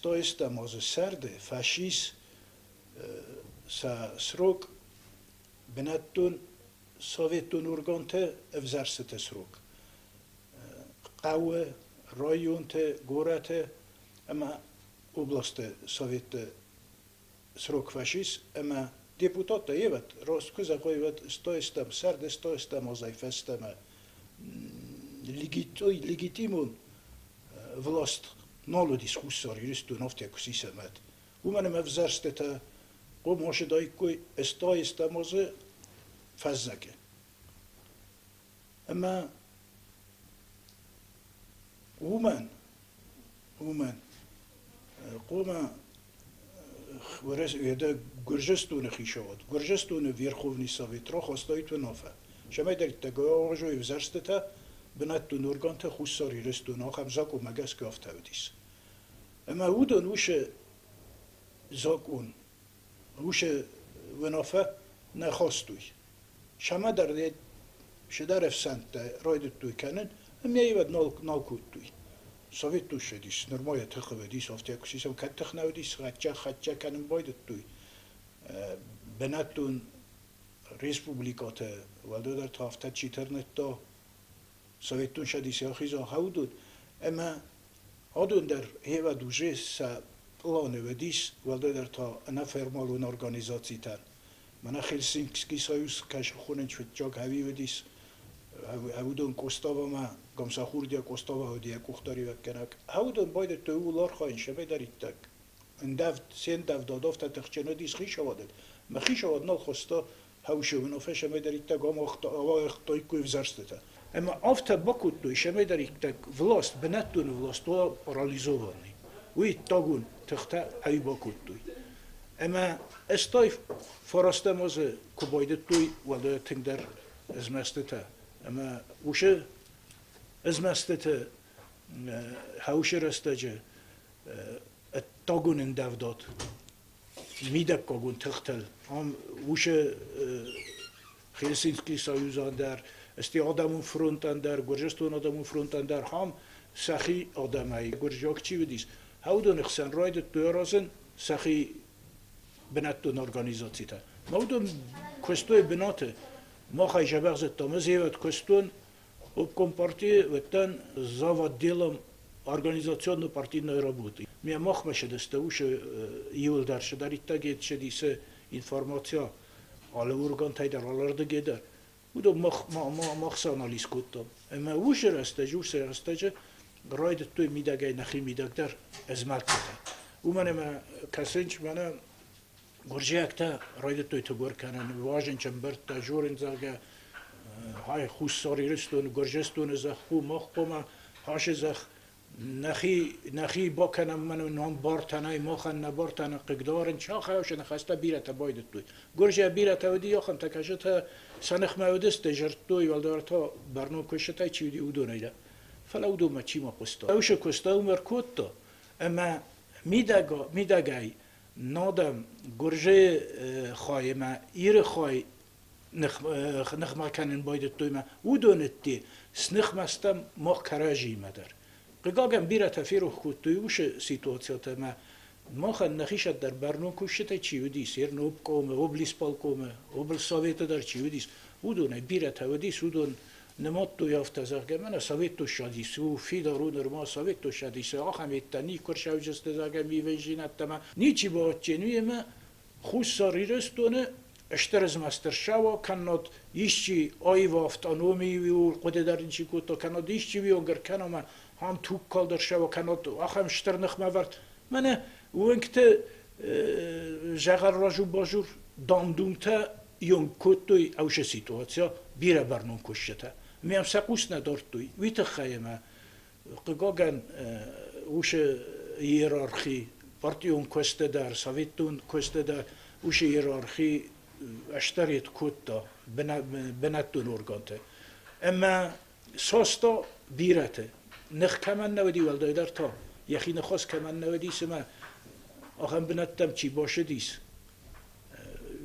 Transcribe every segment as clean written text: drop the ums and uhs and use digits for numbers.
101 азы сӕрды фӕцис сӕ срок бынӕттон советон органты ӕвзӕрстыты срок. Хъӕуы, районты, горӕты ӕмӕ областы советты срок фӕцис ӕмӕ депутаттӕ евӕт, раст куы зӕгъой, уӕд 101 сӕрды 101 азӕй фӕстӕмӕ легитимон власт нал уыдис Хуссар Ирыстон, афтӕ куы сисӕмӕт. Уымӕн ӕмӕ ӕвзӕрстытӕ хъомосыдаиккой 101 азы фӕззӕджы. Ӕмӕ уымӕн хъуамӕ Гуырдзыстоны хицауад, Гуырдзыстоны Верховный Совет рахастаид уынаффӕ, цӕмӕйдӕриддӕр ауадзой ӕвзӕрстытӕ бынӕттон органты Хуссар Ирыстоны ахӕм закъонмӕ гӕсгӕ афтӕ уыдис. Ӕмӕ уыдон уыцы закъон, уыцы уынаффӕ нӕ хастой. Сӕмӕдӕр цыдӕр ӕфсӕнттӕ райдыдтой кӕнын ӕмӕ йӕ нал кодтой. Советтон ссыдис, нырма йӕ тыхы уыдис, афтӕ куы сисӕм, кӕд тых нӕ уыдис, хӕццӕ кӕнын байдыдтой. Бынӕттон республикӕты, уӕлдайдӕр та афтӕ чи тырныдта, Советтон Цӕдисы ахиза хаудут, ӕмӕ адон дӕр хевӕд уже сӕ пъланы уыдис, уӕлдайдӕр та ӕнӕформалон организацитӕн. Мӕнӕ Хельсинкский союз кӕй хонынц фыццаг ӕви уыдис, уыдон Коставамӕ, Гамсахурдиа Костава уыди йӕ къухдариуӕггӕнӕг. Уыдон байдыдтой ууыл архайын, сӕмӕйдӕриддӕр ӕндӕвд, се ндӕвдад афтӕ тыхджын уыдис хицауадыл. Мӕ хицауад нал хоста хӕусы уынаффӕ сӕмӕйдӕриддӕр ауагътаиккой ӕвзӕрстытӕ. Ӕмӕ афтӕ бакодтой, сӕмӕйдӕриддӕр власт, бынӕттон власт уа парализованный. Уый иттӕгон тыхтӕ ӕй бакодтой. Ӕмӕ ӕстай фарастӕм азы куы байдыдтой, уӕд тынгдӕр змӕстытӕ. Ӕмӕ уыцы змӕстыты хӕусы рӕстӕджы ӕддагон ӕндӕвдад мидӕггагон тыхтыл. Ам уыцы Хельсинский союзӕн дӕр, стӕй адӕмон фронтӕн дӕр, Гуырдзыстоны адӕмон фронтӕн дӕр ам сӕхи адӕмӕй гуырдзиаг чи уыдис, уыдоны хсӕн райдыдтой аразын сӕхи бынӕттон организацитӕ. Ма уыдон куыстой бынаты, махӕй зӕбӕх зыдтам, ӕз ӕвӕд куыстон обком партийы уыдтӕн зав отделом организационно-партийной работы. Ме махмӕ сыдысты уыцы иуылдӕр цыдӕриддӕр ссыди информация алы органтӕй дӕр, алырдыгӕй дӕр. Уыдон мах санализ кодтам. Ӕмӕ уыцы рӕстӕджы райдыдтой мидӕгӕй нӕхи мидӕг дӕр ӕзмӕлдтытӕ. Уымӕн ӕмӕ кӕсынч мӕнӕ гуырдзиӕгтӕ райдыдтой тыгуыр кӕнын, уазынч ӕмбырдтӕ, журын, зӕгъгӕ, хай Хуссар Ирыстоны, Гуырдзыстоны зӕхх у, мах хъуамӕ ацы зӕхх нӕхи бакӕнӕм, мӕнӕ ном бартӕ нӕй, махӕн нӕ бартӕ нӕ хъыгдарын, сахайосы ныхӕстӕ бирӕтӕ байдыдтой. Гуырдзиаг бирӕтӕ уыди ахӕмтӕ, кӕсытӕ сӕ ныхмӕ уыдысты, зӕрдтой, уӕлдӕр та бӕрнон куыстытӕй чи уыди, уыдонӕй дӕр. Фӕлӕ уыдонмӕ чи ма хъуыста. Уыцы куыста уым ӕркодта, ӕмӕ мидӕгӕй надӕм Гуырдзыйы хайимӕ Иры хай ныхмӕ кӕнын байдыдтой мӕ уыдоны ӕдде сныхмӕ стӕм мах кӕрӕдзиимӕ дӕр. Хъыгагӕн, бирӕтӕ ферох кодтой уыцы ситуацитӕ ӕмӕ махӕн нӕхицӕн дӕр бӕрнон кусджытӕ чи уыдис, Ернобкомы, облисполкомы, облсоветы дӕр чи уыдис, уыдонӕй бирӕтӕ уыдис, уыдон нымадтой афтӕ, зӕгъгӕ, мӕнӕ Советон Цӕдис у, фидар у нырма Советон Цӕдисы, ахӕм йедтӕ никуы ӕрцӕудзысты, зӕгъгӕ, мивӕздзинӕдтӕ ӕмӕ ничи баадджын уый ӕмӕ Хуссар Ирыстоны стыр змӕст ӕрцӕуа, кӕннод исчи аив автономийы хъуыды дӕр ничи кодта, кӕннод исчи уыйонг ӕркӕна ӕмӕ ахӕм тугкалд ӕрцӕуа, кӕннод ахӕм стыр ныхмӕвӕрд. Мӕнӕ уынгты зӕгъӕн разу-базур дам-думтӕ йонг кодтой ӕвзӕр ситуацийӕ бирӕ бӕрнон кусджытӕ. Ӕмӕ йӕм сӕ хъус нӕ дардтой. Уый тыххӕй ӕмӕ, хъыгагӕн, уыцы иерархи, партион куысты дӕр, советон куысты дӕр уыцы иерархи ӕстӕрет кодта бынӕттон органты. Ӕмӕ саста бирӕты. Ных кӕмӕн нӕ уыди, уӕлдайдӕр та йӕхи ныхас кӕмӕн нӕ уыди, цымӕ ахӕм бынӕттӕм чи басыдис,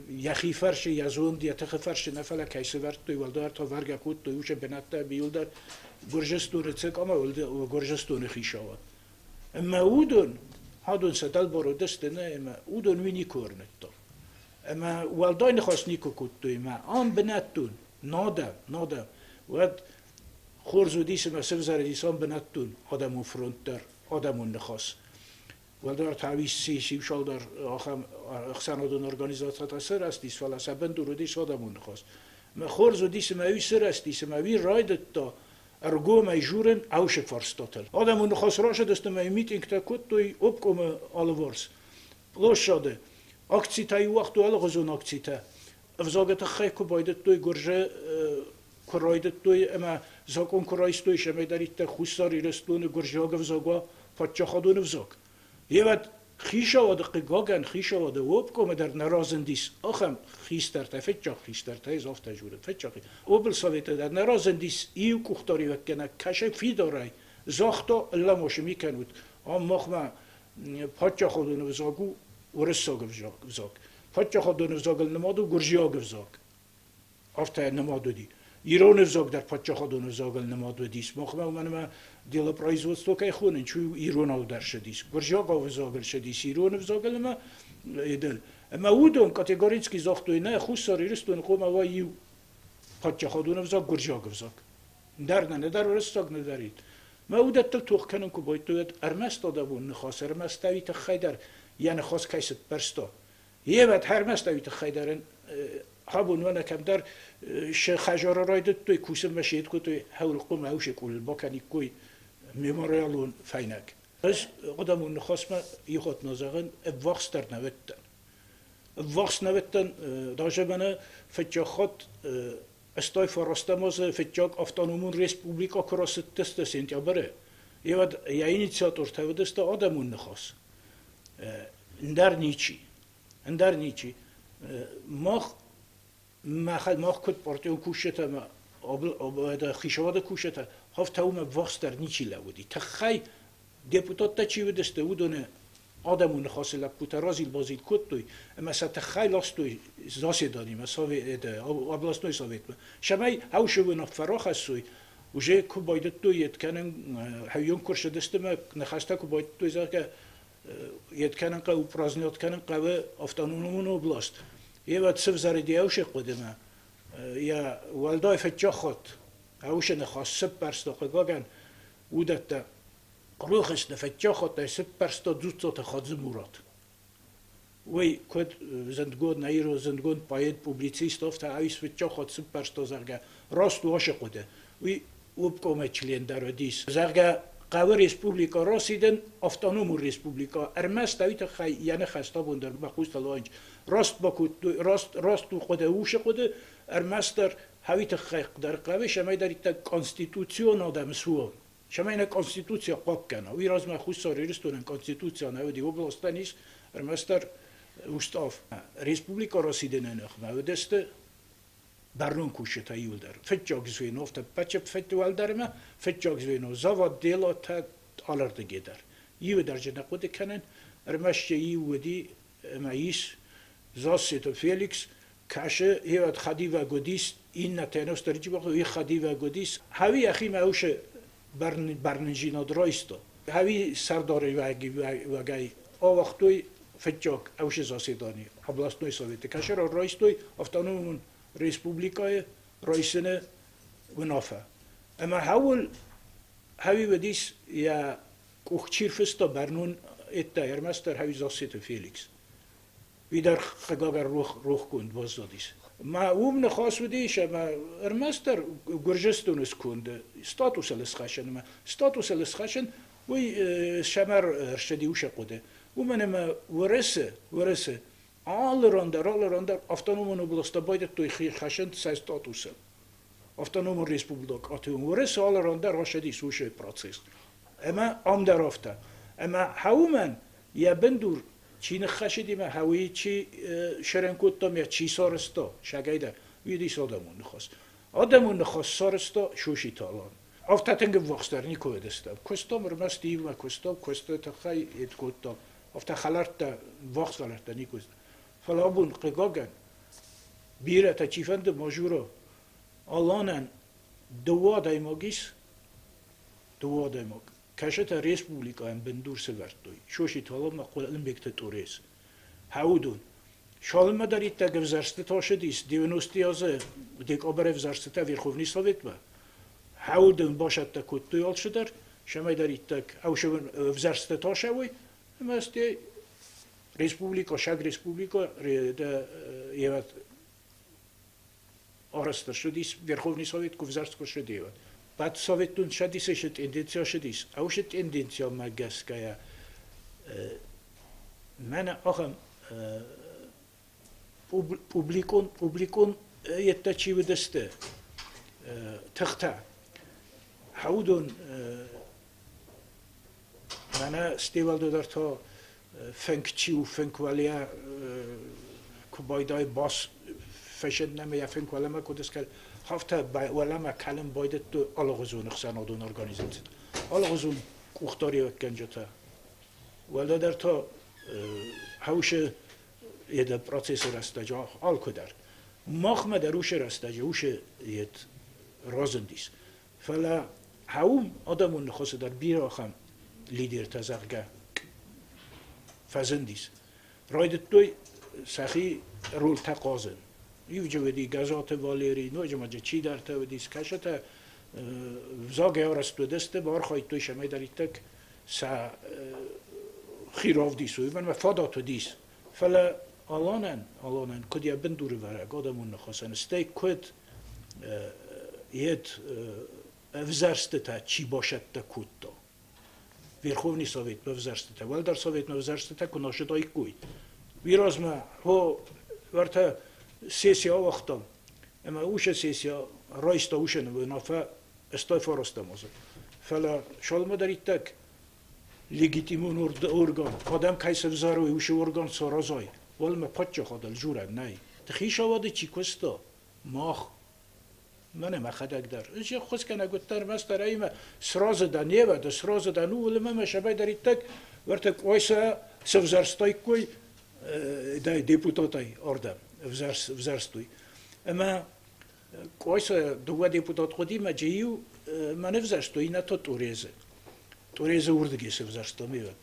йӕхи фӕрсы, йӕ зонд, йӕ тыхы фӕрсы нӕ, фӕлӕ кӕй сывӕрдтой, уӕлдайдӕр та вӕргӕ кодтой уыцы бынӕттӕ иуылдӕр Гуырдзыстоны ЦК ӕмӕ Гуырдзыстоны хицауад. Ӕмӕ уыдон Адон сӕ дӕлбар уыдысты, нӕ, ӕмӕ уыдон уый никуы уырныдта. Ӕмӕ уӕлдай ныхас никуы кодтой, ӕмӕ ам бынӕттон, нада, нада. Уӕд хорз уыдис ӕмӕ сывзӕрдис ам бынӕттон адӕмон фронт дӕр, адӕмон ныхас. Уӕлдӕр та сиусалдӕр ахӕм ӕхсӕнадон организацитӕ сырӕзтис, фӕлӕ сӕ бындур уыдис адӕмон ныхас. Ӕмӕ хорз уыдис ӕмӕ уый сырӕзтис ӕмӕ уый райдыдта ӕргомӕй журын ӕвсыг фарстатыл. Адӕмон ныхас рацыдысты ӕмӕ митингтӕ кодтой обкомы алыварс площады. Акцитӕ-иу уагътой алыгъуызон акцитӕ. Ӕвзагы тыххӕй куы байдыдтой гуырзы куы райдыдтой ӕмӕ закъон куы райстой, цӕмӕйдӕриддӕр Хуссар Ирыстоны гуырдзиаг ӕвзаг уа паддзахадон ӕвзаг. Евӕд хицауады хъыгагӕн, хицауады обкомы дӕр нӕ разындис ахӕм хистӕртӕ, фыццаг хистӕртӕ, ӕз афтӕ дзурын, фыццаг облсоветы дӕр нӕ разындис иу къухдариуӕггӕнӕг кӕсӕг фидарӕй загъта, ламосы ми кӕнут, ам махмӕ паддзахадон ӕвзаг у уырыссаг ӕвзаг. Паддзахадон ӕвзагыл нымад у гуырдзиаг ӕвзаг. Афтӕ нымад уыди. Ирон ӕвзаг дӕр паддзахадон ӕвзагыл нымад уыдис. Махмӕ уымӕн ӕмӕ делопроизводство кӕй хонынц, уый иронау дӕр ссыдис. Гуырдзиагау ӕвзагыл ссыдис ирон ӕвзагыл ӕмӕ эдыл. Ӕмӕ уыдон категорически загътой, нӕ, Хуссар Ирыстоны хъуамӕ уа иу паддзахадон ӕвзаг, гуырдзиаг ӕвзаг. Дӕр нӕ, нӕдӕр уырыссаг, нӕдӕр ит. Мӕ уыдӕттыл тох кӕнын куы байдыдтой, уӕд ӕрмӕст адӕмон ныхас, ӕрмӕст ӕви тыххӕй дӕр йӕ ныхас кӕй сыппӕрста. Евӕт ӕрмӕст ӕви тыххӕй дӕр ын абон уӕнӕ кӕмдӕр сӕ хӕдзары райдыдтой кусынмӕ сед кодтой хӕуылхъом ӕусе къулыл бакӕниккой мемориалон фӕйнӕг. Ӕз адӕмон ныхасмӕ ихот нӕ зӕгъын, ӕввахсдӕр нӕ уыдтӕн. Ӕввахс нӕ уыдтӕн, даже мӕнӕ фыццаг хатт Стой фарастам азы фыццаг автономон республикӕ куы рацыдысты сентябры, уӕд йӕ инициатортӕ уыдысты адӕмон ныхас. Ӕндӕр ничи. Ӕндӕр ничи. Мах, мах куыд партион кусджытӕ ӕмӕ хицауады кусджытӕ, афтӕ уымӕ ӕввахсдӕр ничи лӕууыди. Тыххӕй депутаттӕ чи уыдысты, уыдоны адӕмон ныхасы лӕппутӕ разил-базил кодтой ӕмӕ сӕ тыххӕй ластой заседанимӕ, областной советмӕ, цӕмӕй ӕвсы уынаффӕ рахӕссой, уже куы байдыдтой йед кӕнын, хӕййон куы рцыдысты ӕмӕ ныхӕстӕ куы байдыдтой, зӕгъгӕ, йед кӕнын хъӕуы, праздновать кӕнын хъӕуы автономон област. Евӕд сывзӕрыди ӕвсы хъуыдымӕ, йӕ уӕлдай фыццаг хатт ӕвсы ныхас сыппӕрста, хъыгагӕн, уыдӕттӕ Къурухысты фӕччохотӕй сыппӕрста Дзуццаты Хадзымурат. Уый куыд зындгонд нӕ ирон зындгонд поэт, публицист, афтӕ ӕвис фӕччохот сыппӕрста, зӕгъгӕ, раст у ацы хъуыды. Уый обкомы член дӕр уыдис. Зӕгъгӕ, хъӕуы республикӕ расидын, автономон республикӕ, ӕрмӕст уый тыххӕй йӕ ныхӕстӕ абон дӕр мӕ хъустыл уайынц. Раст бакодтой, раст, раст у хъуыды, усы хъуыды, ӕрмӕстдӕр хъӕуы тыххӕй дӕр хъӕуы, цӕмӕйдӕриддӕр конституцион адӕм суой. Цӕмӕй нӕ конституци хъуаг кӕна. Уый размӕ Хуссар Ирыстонӕн конституци нӕ уыди, областӕн ис ӕрмӕстдӕр устав. Республикӕ расидыны ныхмӕ уыдысты бӕрнон кусджытӕ иуылдӕр. Фыццаг звено, фӕтты уӕлдӕрмӕ, фыццаг звено, завод делотӕ алырдыгӕй дӕр. Иуы дӕр нӕ хъуыды кӕнын, ӕрмӕст иу уыди ӕмӕ ис Зассеты Феликс, кӕсы, йе хӕдивӕг уыдис, иннӕтӕ ӕнустӕрджы уый хӕдивӕг уыдис. Хӕви йӕхимӕ усы бӕрнджинад райста. Хӕви сӕрдари вагӕй ауагътой фыццаг ӕвсы заседани областной советы. Кӕсӕр райстой автономон республикӕйы райсыны уынаффӕ. Ӕмӕ хӕуыл хӕви уыдис йӕ къух чи рфыста бӕрнон ӕддӕ ӕрмӕстдӕр хӕви Зассеты Феликс. Уый дӕр хъыгагӕн рохгонд баззадис. Ма уым ныхас уыдис ӕмӕ ӕрмӕстдӕр Гуырдзыстоны сконды статусыл схӕссӕн ӕмӕ статусыл схӕссӕн уый сӕмӕр ӕрцыди уыцы хъуыды. Уымӕн ӕмӕ Уӕрӕсе, Уӕрӕсе алы ран дӕр, алы ран дӕр автономон областтӕ байдыдтой хи хӕссын сӕ статусыл. Автономон республикӕты Уӕрӕсе алы ран дӕр рацыдис уыцы процесс. Ӕмӕ ам дӕр афтӕ. Ӕмӕ уымӕн йӕ бындур чи ныххӕсыди мӕ хӕуи чи сӕрӕн кодта мӕ чи сарӕзта, сагӕй дӕр, уыдис адӕмон ныхас. Адӕмон ныхас сарӕзта Шушиты Алан. Афтӕ тынг ӕввахсдӕр никуы уыдыстӕм. Куыстам ӕрмӕст иумӕ куыстам, куысты тыххӕй ед кодтам. Афтӕ хӕлӕрттӕ, ввахс хӕлӕрттӕ никуы. Фӕлӕ абон, хъыгагӕн, бирӕтӕ чифӕнды мажура Аланӕн дыууӕ адӕймаг ис, дыууӕ адӕймаг. Кӕсӕтӕ республикӕйӕн бындур сӕвӕрдтой. Шошиты Аланмӕ Хъуылымбегты Тъорез. Хӕудон. Шалынмӕ дӕр иттӕг ӕвзӕрстытӕ ссыдис 90 азы декабры ӕвзӕрстытӕ Верховный Советмӕ. Хӕудон басӕттӕ кодтой алцыдӕр, сӕмӕй дӕр иттӕг ӕвзӕрстытӕ сӕуой, ӕмӕ стӕй республика, саг республика арӕзт ӕрцыдис Верховный Совет куы ӕвзӕрст куы ссыди, уӕд. Падсоветтон цӕдисы тенденци ссыдис. Уыцы тенденциямӕ гӕсгӕйӕ мӕнӕ ахӕм публикон йедтӕ чи уыдысты тыхтӕ, уыдон мӕнӕ Стевалдо дӕр та фынг чи у, фынг уӕлейӕ куы байдайы бас фӕсиднӕмӕ йӕ фынг уӕлӕмӕ куыд скӕл, афтӕ уӕлӕмӕ кӕлын байдыдтой алыгъуызон ӕхсӕнадон организацитӕ, алыгъуызон къухдариуӕггӕнджытӕ. Уӕлдайдӕр та хаусы еда процессы рӕстӕджы алкуыдӕр. Махмӕ дӕр уыцы рӕстӕджы уыцы ед разындис. Фӕлӕ хауым адӕмон ныхасы дӕр бирӕ ахӕм лидертӕ, зӕгъгӕ, фӕзындис. Райдыдтой сӕхи рольтӕ хъазын. Иуджы уыди Гӕзаты Валери, ноджы ма дзы чидӕртӕ уыдис, кӕсытӕ взагӕй арӕзт уыдысты, архайдтой цӕмӕйдӕриддӕр сӕ хи равдисой. Уымӕн ӕмӕ фадат уыдис. Фӕлӕ Аланӕн, куыд йӕ бындурывӕрӕг адӕмон ныхасӕн, стӕй куыд йед ӕвзӕрстытӕ чи басӕттӕ кодта, Верховный Советмӕ ӕвзӕрстытӕ, Уӕлдӕр Советмӕ ӕвзӕрстытӕ куы нӕ уый размӕ хо уӕртӕ сессия ауагътам, ӕмӕ уыцы сессия райста уыцы уынаффӕ 89 азы. Фӕлӕ Шалмӕ иттӕг легитимон орган, адӕм кӕй сӕвзарой, уыцы орган саразай, уалынмӕ паддзахадыл дзурӕн нӕй. Хицауады чи куыста, мах мӕнӕ мӕхӕдӕг дӕр. Ӕз ӕххуысгӕнӕг уыдтӕн ӕрмӕстдӕр ӕмӕ сразы дӕн не вӕд, сразы дӕн ууыл ӕмӕ мӕ сӕбӕй иттӕг уӕртӕ Къуайса сӕвзӕрстаиккой депутатӕй ардӕм ӕвзӕрстой. Ӕмӕ Къуайса дыууӕ депутат хъуыди мӕ джы иу мӕн ӕвзӕрстой, иннӕ та Тъорезы. Тъорезы уырдыгӕй сӕвзӕрстам ӕвӕд.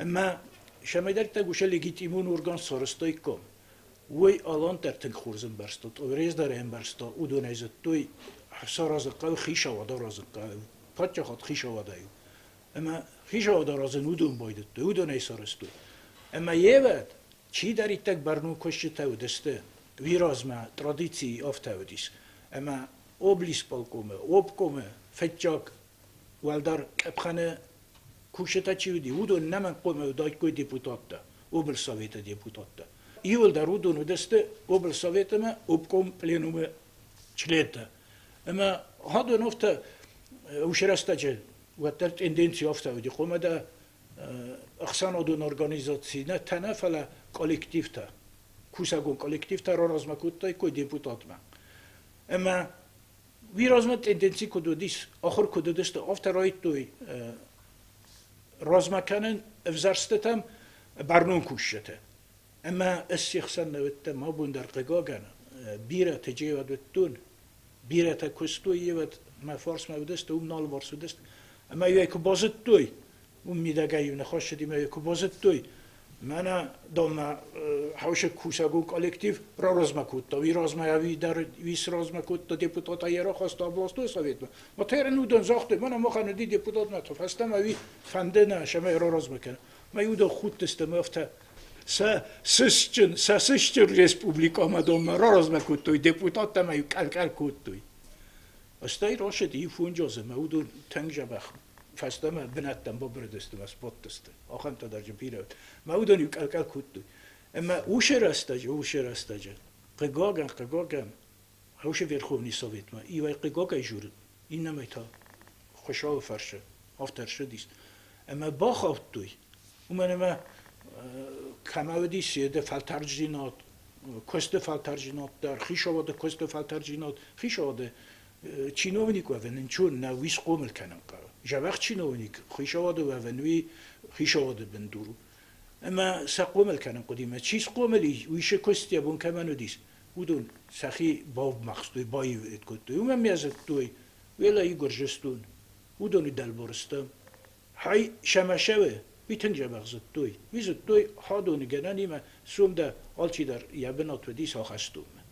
Ӕмӕ сӕмӕйдӕрдтӕг уыцы легитимон орган сарӕзтаиккам. Уый Алан дӕр тынг хорз ӕмбӕрста, Тъорез дӕр ӕмбӕрста, уыдонӕй зыдтой, саразын хъӕуы хицауад аразын хъӕуы, паддзахад хицауадӕй у. Ӕмӕ хицауад аразын уыдон байдыдтой, уыдонӕй сарӕзтой. Ӕмӕ йе вӕд, чидӕриддӕр бӕрнон кусджытӕ уыдысты, уый размӕ традици афтӕ уыдис, ӕмӕ облисполкомы, обкомы фыццаг уӕлдӕр къӕпхӕны кусджытӕ чи уыди, уыдон нӕмӕнг хъуамӕ уыдаиккой депутаттӕ, облсоветы депутаттӕ. Иуылдӕр уыдон уыдысты облсоветы ӕмӕ обком пленумы члентӕ. Ӕмӕ адон афтӕ уыцы рӕстӕджы уӕддӕр тенденци афтӕ уыди, хъуамӕ дӕ ӕхсӕнадон организаци нӕ тӕнӕ, фӕлӕ коллективтӕ, кусӕгон коллективтӕ раразмӕ кодтаиккой депутатмӕ. Ӕмӕ уый размӕ тенденци куыд уыдис, ахуыр куыд уыдысты, афтӕ райдыдтой размӕ кӕнын ӕвзӕрстытӕм бӕрнон кусджытӕ. Ӕмӕ ӕз се хсӕн нӕ уыдтӕн, мӕ бон дӕр хъыгагӕн, бирӕтӕ джеуӕд уыдтон, бирӕтӕ куыстой, еуӕд мӕ фарсмӕ уыдысты, уым налварс уыдысты. Ӕмӕ йӕ куы базыдтой, уым мидӕгӕй-иу ныхас цыди, ӕмӕ куы базыдтой, мӕнӕ домӕ хӕусы кусӕгон коллектив раразмӕ кодта, уый размӕ ӕви дӕр уый сразмӕ кодта депутата йӕ рахаста областной советмӕ. Ма уыдон загътой, мӕнӕ махӕн уыди депутатмӕ, то фӕстӕмӕ уый фӕнды нӕ, сӕмӕй раразмӕ кӕна. Мӕ уыдон худтысты ӕмӕ афтӕ сӕ сысджын, сӕ сысджын республикӕмӕ домӕ раразмӕ кодтой депутаттӕ ӕмӕ къӕл-къӕл кодтой. Стӕй рацыди иу фондз азы ӕмӕ уыдон тынг дзӕбӕх фӕстӕмӕ бынӕттӕм бабырыдысты ӕмӕ сбадтысты. Ахӕмтӕ дӕр дзы бирӕ уыд. Мӕ уыдон-иу къӕл-къӕл кодтой. Ӕмӕ уыцы рӕстӕджы, хъыгагӕн, хъыгагӕн, уыцы Верховный Советмӕ иуӕй хъыгагӕй журы, иннӕмӕй та Хуыцауы фӕрсы, афтӕ ӕрцыдис. Ӕмӕ бахаудтой, уымӕн ӕмӕ кӕмӕ уыдис йӕ фӕлтӕрддзинад, куысты фӕлтӕрддзинад дӕр, хицауады куысты фӕлтӕрддзинад, хицауады чиновник уӕвын ничего нӕ уый схъомыл кӕнын хъӕуы. Зӕбӕх чиновник хицауады уӕвын уый хицауады бындур у. Ӕмӕ сӕ хъомыл кӕнын хъуыди. Ӕмӕ чи схъомыл ис, уый сӕ куыст йӕ бон кӕмӕн уыдис, уыдон сӕхи баумӕхстой, баивд кодтой. Уымӕн ме зыдтой, уӕлӕ Гуырдзыстон, уыдоны дӕлбор стӕм. Хай шамашавы, уый тынг дзӕбӕх зыдтой. Уый зыдтой хӕдоны гӕнӕнимӕ, сом дӕ алчидӕр йӕ бынат уыдис ахӕстонмӕ.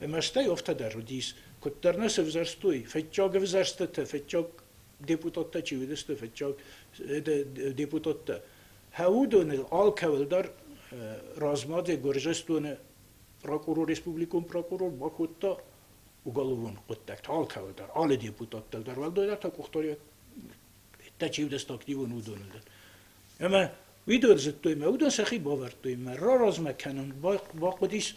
Ӕмӕ стӕй афтӕ дӕр уыдис, куыддӕр нӕ сӕвзӕрстой, фыццаг ӕвзӕрстытӕ, фыццаг депутаттӕ чи уыдысты, фыццаг депутаттӕ. Уыдоныл алкӕуыл дӕр размӕ Гуырдзыстоны прокурор, республикон прокурор бакодта уголовон хъуыддӕгтӕ алкӕуыл дӕр, алы депутаттыл дӕр, уӕлдайдӕр та къухдариуӕгтӕ чи уыдысты активон, уыдоныл дӕр. Ӕмӕ уыдон зыдтой мӕ, уыдон сӕхи бавӕрдтой мӕ, раразмӕ кӕнын бахъуыдис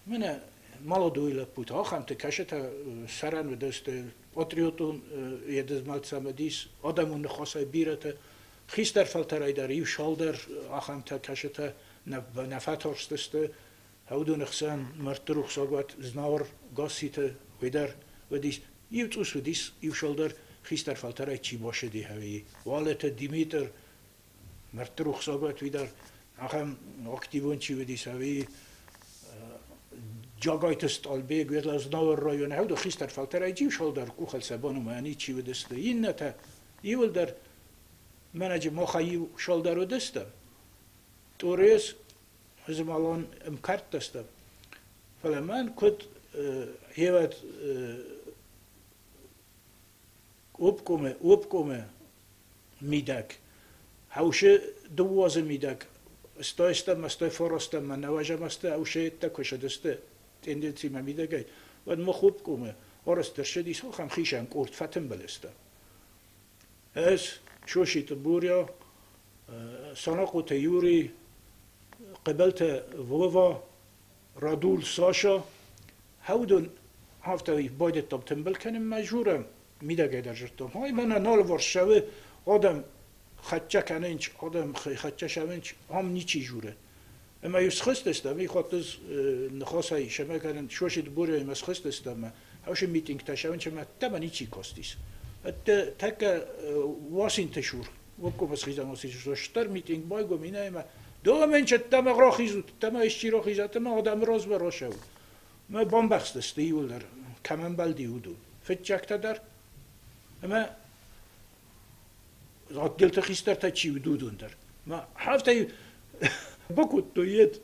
мӕнӕ молодой лӕппутӕ, ахӕмты кӕсытӕ сӕрӕн уыдысты, патриотон едызмӕлд сӕм уыдис, адӕмон ныхасӕй бирӕтӕ, хистӕр фӕлтӕрӕй дӕр иу цалдӕр ахӕмтӕ кӕсытӕ нӕ фӕтарстысты, уыдоны хсӕн мӕрдты рухсагуат Знауыр Гасситы уый дӕр уыдис. Иу цъус уыдис, иу цалдӕр хистӕр фӕлтӕрӕй чи басыди ӕви Уалыты Димитр, мӕрдты рухсагуат уый дӕр ахӕм активон чи уыдис ӕви Джагайты Стъалбег, Знауыр районы уыдон хистӕр фӕлтӕрӕй иу цалдӕр къухыл сӕ банымайӕн чи уыдысты. Иннӕтӕ иуылдӕр мӕнӕджы махӕй иу цалдӕр уыдысты. Тъорес змӕлон ӕмкӕрдтӕ стӕм. Фӕлӕ мӕн куыд хевӕд обкомы мидӕг, хӕусы дыууӕзы мидӕг стойстӕм, стой форостӕм, нӕуӕзӕм сты, ӕусе куы сыдысты тенденцимӕ мидӕгӕй, уӕд мах обкомы арӕзт ӕрцыдис ахӕм хицӕн къорд фӕтымбыл сты. Ӕз, Шошиты Буря, Санахъоты Юрий, Хъыбылты Вова, Радул Саша, уыдон афтӕ байдыдтам тымбыл кӕнынмӕ журӕм, мидӕгӕй дӕр зыдтам. Ай мӕнӕ нал Варшавы адӕм хӕццӕ кӕнынц, адӕм хӕццӕ сӕвынц, ам ничи журы. Ӕмӕ иу схызтыстӕм, и хатт ӕз ныхасӕй семӕ кӕнын, Шошиты Буряимӕ схызтыстӕм ӕмӕ хаусы митингтӕ сӕвынц ӕмӕ ӕддӕмӕ ничи кастис. Ӕдде тӕккӕ Уасинты сур, обкомы схизӕн уасинты стыр митинг байгом инӕ ӕмӕ Доменч ӕддӕмӕ рахизут, ӕддӕмӕ исчи рахизӕд ӕмӕ адӕмы размӕ рацӕут. Мӕ бамбӕхстысты иуылдӕр, кӕм ӕмбӕлди, уыдон. Фыццӕгтӕ дӕр ӕмӕ отделты хистӕртӕ чи уыд, уыдон дӕр. Мӕ афтӕ бакодтой йед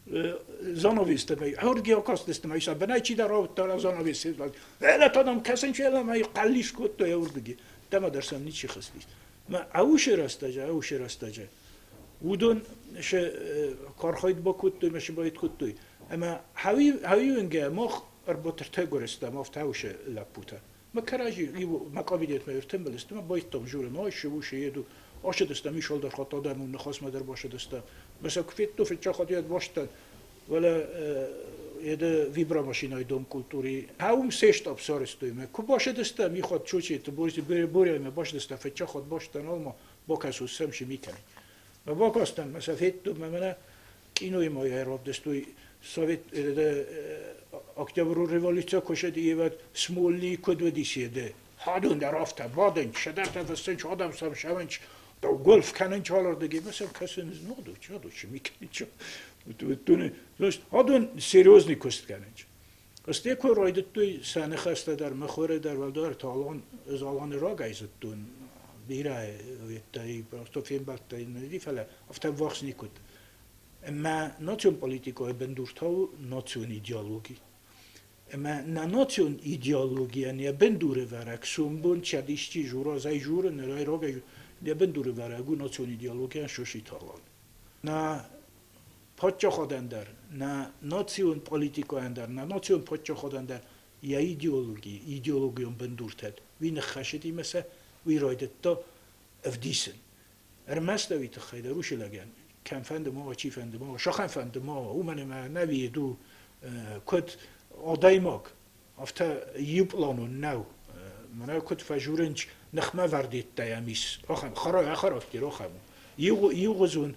занавестӕ Георгий акастысты мӕ сӕ бынӕй чидӕр ауыдта занавес. Ӕлӕ та дам кӕсын чи ӕмӕ хъӕллис кодтой уырдыги. Дӕмӕ дӕр сӕм ничи хызтис. Мӕ аусы рӕстӕджы уыдон сӕ кархайд бакодтой мӕ сыбайд кодтой. Ӕмӕ хауиуӕнгӕ мах ӕрбатыртӕ гуырыстам афтӕ аусы лӕппутӕ. Мӕ кӕрӕдзи мӕ кабинетмӕ ӕртымбыл сты, мӕ байстам журы, ной шы еду. Ашыдыстам ишалдар хатт адӕмон ныхасмӕ дӕр башыдыстам. Мӕ сӕ куы федтон, фыццаг хатт йӕ бастан, Вӕлӕ еде вибромашинӕй дом культури. Хаум сештаб сарӕзтой мӕ. Куы башыдыстам, ихат чучеты Боряймӕ башыдыстам, фыццаг хатт бастан алма бакӕсут сӕм шими кӕнын. Мӕ бакастӕн, мӕ сӕ федтон, мӕ мӕнӕ кинойы ма ӕрӕвдыстой Совет Октябры революция куы ивӕд Смольный куыд уыдис еде. Хадон дӕр афтӕ бадынч, сӕдӕртӕ фыссынч, адӕм сӕм сӕвынч, гольф кӕнынч алырдыгӕй. Мӕ сӕм кӕсын, ну, чаду, чими кӕнынч. Адон серьезный куыст кӕнынч. Стӕй куы райдыдтой сӕ ныхӕстӕ дӕр, мыхуыры дӕр, уӕлдайдӕр та Алан, ӕз Аланы рагӕй зыдтон, бирӕ йедтӕй, просто фембӕлдтӕ йын фӕлӕ афтӕ ӕввахс никуыд. Ӕмӕ национ политикӕйы бындур та у национ идеологи. Ӕмӕ нӕ национ идеологийӕн йӕ бындурӕвӕрӕг сомбон кӕд исчи жура, зӕй журы, нырӕй рагӕй йӕ бындурӕвӕрӕг у национ идеологийӕн Шошиты Алан. Нӕ паддзахадӕн дӕр, нӕ национ политикӕйӕн дӕр, нӕ национ паддзахадӕн дӕр йӕ идеологи, идеологион бындуртӕ уый ныххӕссыди сӕ уый райдыдта ӕвдисын. Ӕрмӕст уый тыххӕй дӕр уыцы лӕгӕн кӕмфӕнды ма уа, чифӕнды ма уа, сахӕмфӕнды ма уа, уымӕн ӕмӕ нӕ у куыд адӕймаг, афтӕ иу пъланон нӕу. Мӕнӕ куыд фӕжурынч ныхмӕвӕрд йедтӕй ис, ахӕм характер ахӕм у. Иугъуызон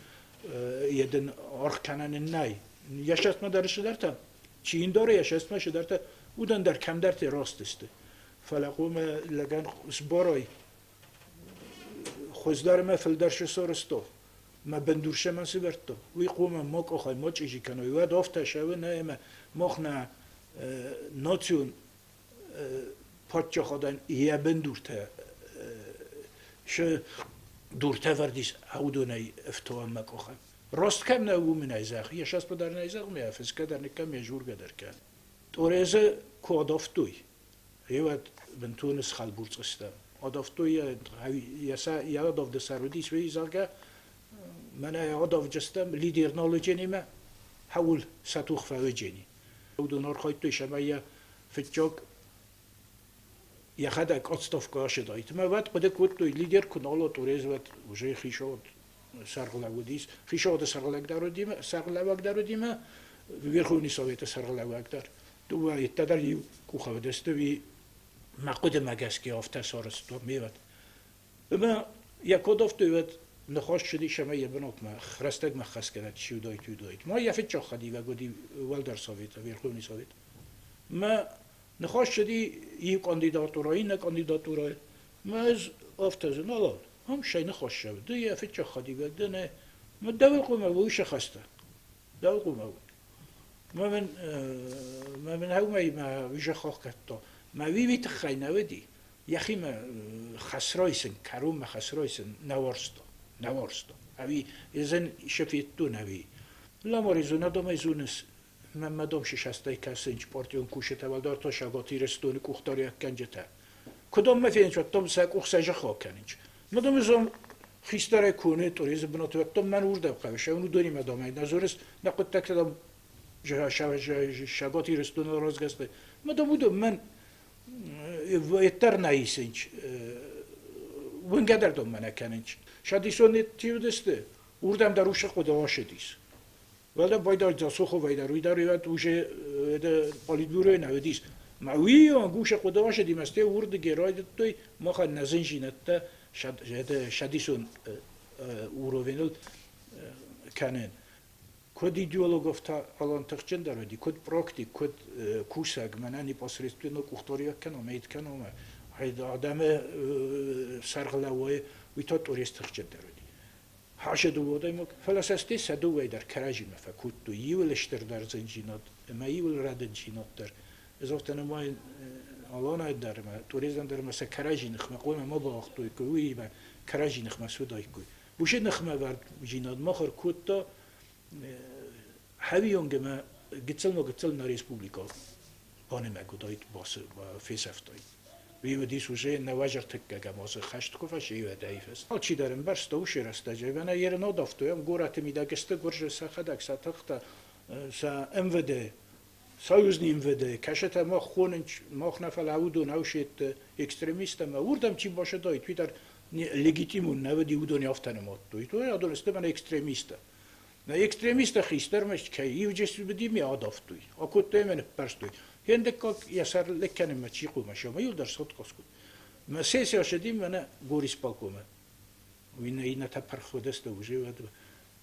йедын аргъ кӕнӕн ын нӕй. Йӕ сӕстмӕ дӕр цыдӕртӕ, чи йын дары йӕ сӕстмӕ цыдӕртӕ, уыдон дӕр кӕмдӕрты раст сты. Фӕлӕ хъуамӕ лӕгӕн сбарай хуыздӕр ӕмӕ фылдӕр сысарӕзта, мӕ бындур сӕмӕн сывӕрдта, уый хъуамӕ ма къухӕй ма чъизи кӕной. Уӕд афтӕ сӕуы нӕ ӕмӕ мах нӕ национ паддзахадӕн йӕ бындуртӕ сы Дуртӕ вӕрд ис аудонӕй ӕфтауӕн мӕ къухы. Рост кӕм нӕ, уым ын ӕй зӕгъ, йӕ саспа дӕр ын ӕй зӕгъ, ме фысгӕ дӕр никӕм, йӕ жургӕ дӕр кӕн. Тъорезы куы адавтой, гъеуӕд бынтон ысхӕлбурцъ стӕм. Адавтой йӕ, йӕ адавды сӕр уыдис, уый, зӕгъгӕ, мӕнӕ адавджыстӕм лидер нал уыдженимӕ, хӕуыл сӕ тух фӕуыджени. Уыдон архайдтой, цӕмӕй йӕ фыццаг йӕхӕдӕг отставкӕ ацыдаид. Ӕмӕ уӕд хъуыды кодтой, лидер куы нал уыд, Урез уӕд уже хицауад сӕргълӕууыдис. Хицауады сӕргълӕууӕг дӕр уыди мӕ Верховный Советы сӕргълӕууӕг дӕр. Дыууӕ йедтӕ иу къухы уыдысты, уый мӕ хъуыдымӕ гӕсгӕ афтӕ сарӕзтой ме уӕд. Ӕмӕ йӕ кодавтой уӕд ныхас цыдис ӕмӕ йӕ бынатмӕ рӕстӕгмӕ хӕсгӕнӕг чи уыдаид, уыдаид. Ма йӕ фыццаг хӕдивӕг уыди Уӕлдӕр Советы, Верховный Совет. Мӕ ныхас цыди иу кандидатурӕ, иннӕ кандидатурӕ. Мӕ ӕз афтӕ зыналон, ам сӕ ныхас цӕуы, ды йӕ фыццаг хӕдивӕг дӕ, нӕ. Мӕ дӕуыл хъуамӕ уый сӕхӕстӕ. Дӕуыл хъуамӕ уый. Мӕ мын ӕумӕй мӕ уый кодта. Мӕ уый тыххӕй нӕ уыди. Йӕхимӕ хӕсройсын, кӕронмӕ хӕсройсын нӕ уарзта. Нӕ уарзта. Ӕви езен шефеттун ӕви. Ламори зунадомӕй зуныс мӕнмӕ дом сисӕстӕй кӕсынч партион кусджытӕ, уӕлдӕр Цӕгат Ирыстоны къухдариуӕггӕнджытӕ. Куыдонмӕ фенынч, уӕддӕр сӕ къух сӕ зӕххыл кӕнынч. Мадам зон хистӕрӕй коны туризм бынаты, уӕддӕр мӕн уырдӕм хъӕуы, сӕ уыдонимӕ домӕй нӕ дзурынц, нӕ хъуыддӕгтӕ дам Цӕгат Ирыстоны разгӕсты. Мадам уыдон мӕн ӕддӕр нӕ исынч, уынгӕ дӕр дон мӕ нӕ кӕнынч. Сӕ дисон чи уыдысты, уырдӕм дӕр уыцы хъуыды ацыдис. Уӕлдӕр байдал Дзасоховӕй дӕр, уый дӕр уже это политбюройы нӕ уыдис. Мӕ уый гусы хъуыды ацыди, мӕ стӕй уырдыгӕй райдыдтой махӕн нӕ зындзинӕдтӕ сӕдисон уровеныл кӕнын. Куыд идеологов та Алан тыхджындӕр уыди, куыд практик, куыд кусӕг, мӕнӕ непосредственно къухдариуӕг кӕнон, мӕ кӕнон, адӕмы сӕргълӕууӕг, уый та Тъорез тыхджындӕр уыди. Хӕсы дыууӕ адӕймаг, фӕлӕ сӕ стӕй сӕ дыууӕйы дӕр кӕрӕдзимӕ фӕкодтой, иуыл стырдӕр зындзинад ӕмӕ иуыл рӕдыддзинад дӕр. Ӕз афтӕ нымайын, Аланӕй дӕр ӕмӕ Турезӕн дӕр ӕмӕ сӕ кӕрӕдзи ныхмӕ хъуамӕ ма бауагътой, уыимӕ кӕрӕдзи ныхмӕ суыдаиккой. Уыцы ныхмӕвӕрддзинад мах ӕркодта хӕвийонг ӕмӕ гыццыл-ма-гыццыл нӕ республикӕ банымӕг уыдаид, фесӕфтаид. Уый уыдис уже нӕуӕзӕртыккӕгӕм азы хӕст куы фӕсивӕдӕй фӕст. Алчидӕр ӕмбӕрста уыцы рӕстӕджы, ӕмӕ ерын адавтой, ам горӕты мидӕг сты гуырзы сӕхӕдӕг сӕ тыхтӕ, сӕ МВД, союзный МВД, кӕсӕтӕ мах хонынч, мах нӕ фӕлӕ уыдон аусетты экстремисттӕ ӕмӕ уырдӕм чи бацыдаид, уый дӕр легитимон нӕ уыди, уыдон афтӕ нымадтой. То адон сты мӕнӕ экстремисттӕ. Нӕ экстремисттӕ хистӕрмӕ кӕй ивджы ми адавтой, акодтой ӕмӕ ныппӕрстой. Фендыккаг йӕ сӕр лыг кӕнынмӕ чи хъуамӕ сӕ, ӕмӕ иу дӕр схуыдкъуыскъуыд. Мӕ сессия сыди мӕнӕ горисполкомы. Уый нӕ иннӕтӕ пырх уыдысты, уже уӕд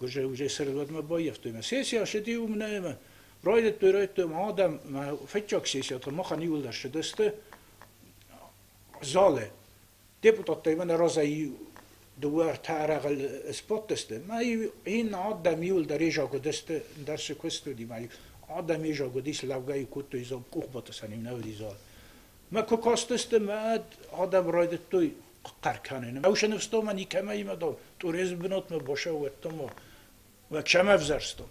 уже уже сырдуӕдмӕ баййӕфтой. Мӕ сессия сыди уым нӕ ӕмӕ райдыдтой, райдыдтой ӕмӕ адӕм мӕ фыццаг сессиятыл махӕн иуылдӕр сыдысты залы. Депутаттӕй мӕнӕ разӕй дыууӕ-ӕртӕ арӕгъыл сбадтысты. Мӕ иннӕ адӕм иуылдӕр изаг уыдысты, ӕндӕр цы куыст уыди, мӕ адӕм изаг уыдис, лӕугӕ-иу кодтой, къухбатысӕн-иу нӕ уыди зал. Мӕ куы кастысты, мӕ адӕм райдыдтой хъӕр кӕнын. Ӕвсӕ ныфстон никӕмӕимӕ дон, Тъурезы бынатмӕ башӕуӕдтон ма, уӕд сӕм ӕвзӕрстон.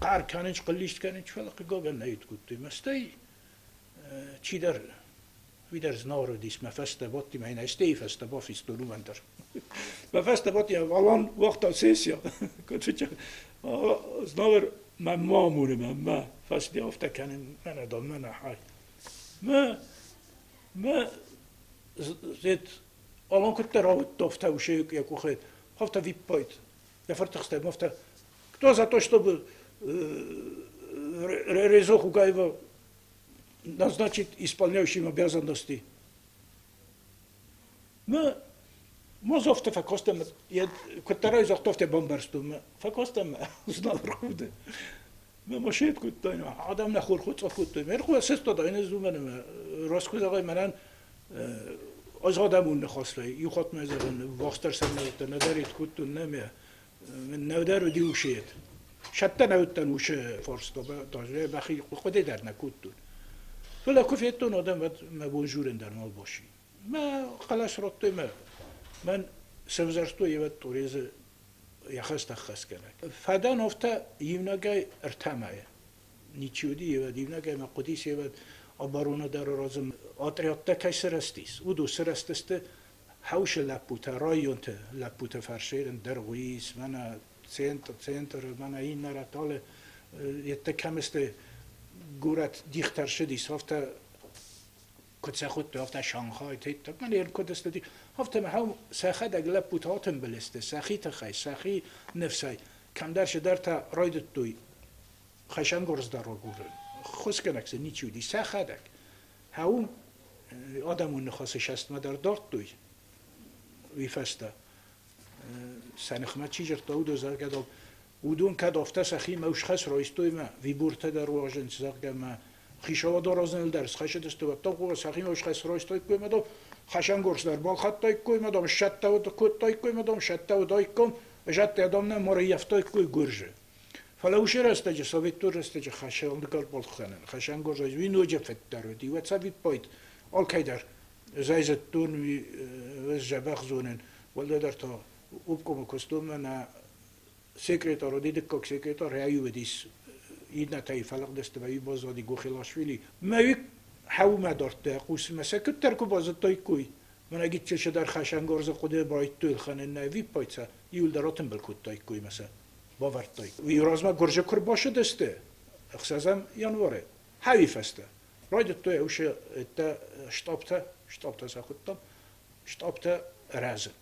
Хъӕр кӕнын, хъыллист кӕнын, фӕлӕ хъыгагӕн нӕ кодтой. Мӕ стӕй чидӕр уый дӕр знауыр уыдис, мӕ фӕстӕ бадти, мӕ стӕй фӕстӕ бафистон уымӕн дӕр. Мӕ фӕстӕ бадти, Алан уагъта сессия. Знауыр мӕ ма амоны, мӕ мӕ фӕсте афтӕ кӕнын, мӕнӕ дам, мӕнӕ хай. Мӕ мӕ зет Алан куыддӕр ауыдта, афтӕ усе йӕ къухы, афтӕ виппайд. Йӕ фыртыхстӕй афтӕ, кто за то, чтобы Резо Хугаева назначить исполняющим обязанности. Мы Мозовты фӕкостӕм, куыддӕр загъта, бамбӕрстон, фӕкостӕм знал рахуды. Мӕ машинет кодтай, адӕм нӕ хурхуцъа кодтой. Ме рхуа сыстад, ӕнӕ зумӕн раст куы зӕгъай, мӕнӕн ӕз адӕмон ныхасӕй иу хатт ма зӕгъын, вахстӕр сӕм нӕ нӕдӕр кодтон, нӕ ме нӕдӕр уыди ушет. Сӕттӕ нӕ уыдтӕн усы фарста, даже мӕхи хъуыды дӕр нӕ кодтон. Фӕлӕ куы федтон адӕм, уӕд мӕ бон журын дӕр нал баци. Мӕ хъӕлӕс радтой мӕ. Мӕн Сӕвзӕрстой ивӕд Торезы йӕ хӕстӕ ӕххӕстгӕнӕг. Фӕдӕн афтӕ иунӕгӕй ӕртӕ мӕйы. Ничи уыди ивӕд, иунӕгӕй мӕ хъуыдис ивӕд оборона дӕр аразын. Отрядтӕ кӕй сырӕзтис, уыдон сырӕзтысты хӕусы лӕппутӕ, районты лӕппутӕ фӕрсерын, Дӕргъуис, мӕнӕ центр, центр, мӕнӕ иннӕ рӕталы, йедтӕ кӕм сты, горӕт дихтӕ рцыдис, афтӕ куыд сӕ хуыдтой, афтӕ Шанхай, теттӕ, мӕнӕ куыд сты, афтӕ мӕ сӕхӕдӕг лӕппутӕ атымбыл сты сӕхи тыххӕй, сӕхи ныфсӕй. Кӕмдӕр цыдӕртӕ райдыдтой хӕсӕнгорз дӕр агурын. Ххуысгӕнӕг сын ничи уыди, сӕхӕдӕг. Хӕуым адӕмон ныхасы састмӕ дӕр дардтой уый фӕстӕ. Сӕ ныхмӕ чи дзырдта, уыдон, зӕгъгӕ, дам, уыдон кӕд афтӕ сӕхимӕ усхӕс райстой мӕ вибортӕ дӕр уарзынц, зӕгъгӕ, мӕ хицауад аразыныл дӕр схӕцыдысты, уӕддӕр сӕхимӕ усхӕс райстаиккой мӕ, дам, хӕсӕнгорз дӕр балхӕдтаиккой мӕ, дам, ссӕдтӕ кодтаиккой мӕ, дам, сӕдтӕ уыдаикком, зӕдтӕ, дам, нӕ морӕййӕфтаиккой гуырзы. Фӕлӕ уыцы рӕстӕджы, советон рӕстӕджы хӕсӕнгорз балхӕнын, хӕсӕнгорз уый ноджы фыддӕр уыди, уӕд цӕвиппайд алкӕйдӕр ӕз зыдтон, уый ӕз дзӕбӕх зонын, уӕлдайдӕр та обкомы куыстон мӕнӕ секретар уыди, дыккаг секретар рӕйуыдис иннӕтӕй фӕлыгъдысты мӕ уый баззади Гохелашвили. Мӕ уый хӕумӕ дардта хъусмӕ сӕ куыддӕр куы базыдтаиккой, мӕнӕ гыццыл дӕр хӕсӕнгорзы хъуыды байдтой ӕлхӕнын нӕ ӕвиппайд сӕ иуылдӕр атымбыл кодтаиккой мӕ сӕ бавӕрдтой. Уый размӕ гуырзы куы рбацыдысты 6 январы, хӕуи фӕстӕ, райдыдтой уыцы штабтӕ, штабтӕ сӕ хуыдтам, штабтӕ рӕзын.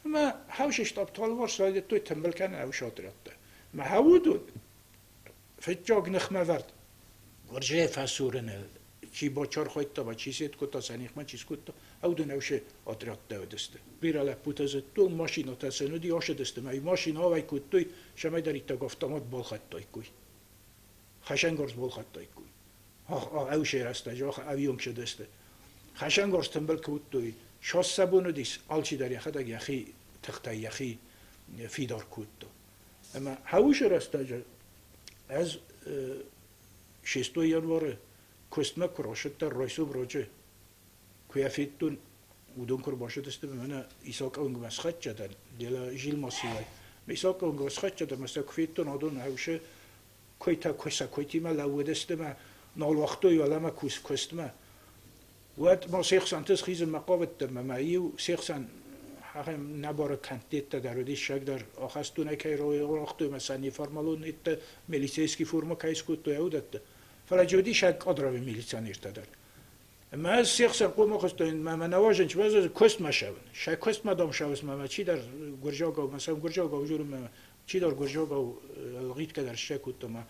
Ӕмӕ хӕусы штабты алыварс райдыдтой тымбыл кӕнын ӕвсы отрядтӕ. Ӕмӕ хӕуыдон фыццаг ныхмӕвӕрд гуырдзыйы фӕсурыны чи бачархайдта, ба чи сет кодта, сӕ ныхмӕ чи скодта, ӕвдын ӕвсы отрядтӕ уыдысты. Бирӕ лӕппутӕ зыдтой, машинӕтӕ сын уыди, ацыдысты ӕмӕ машинӕ ауӕй кодтой, цӕмӕйдӕриддӕр автомат балхӕдтаиккой. Хӕсӕнгарз балхӕдтаиккой. Ӕвсе рӕстӕджы ӕвйонг цыдысты. Хӕсӕнгарз тымбыл кодтой. Сӕ бон уыдис, алчидӕр йӕхӕдӕг йӕхи тыхтӕй йӕхи фидар кодта. Ӕмӕ хӕусы рӕстӕджы ӕз 6 январы куыстмӕ куы рацыдтӕн райсом раджы, куы йӕ федтон, уыдон куы рбацыдысты, мӕнӕ Исакъонгмӕ схӕццӕ дӕн, делӕ Жилмасилӕй. Исакъонгмӕ схӕццӕ дӕн, ӕмӕ сӕ куы федтон, адон хӕусы куыйтӕ сӕ куыйтимӕ лӕууыдысты мӕ нал уагътой уӕлӕмӕ куыстмӕ. Уӕд ма се хсӕнты схизынмӕ хъавыдтӕн ӕмӕ ма-иу се хсӕн ахӕм нӕбары кӕндтеттӕ дӕр уыдис, дӕр ахӕстонӕй кӕй рауагътой ӕмӕ сӕ неформалон милицейский форма кӕй скодтой, уыдӕттӕ. Фӕлӕ джы уыдис кадровый милиционертӕ дӕр. Ӕмӕ ӕз се хсӕн хъомыл хызтон, мӕ мӕ науазын, чи куыстмӕ шавын. Сӕ куыстмӕ дам шавыс, мӕ мӕ чидӕр гуырджагау, мӕ сӕм гуырджагау дзуры, мӕ чидӕр гуырджагау ӕлгъитгӕ дӕр сӕ кодта, мӕ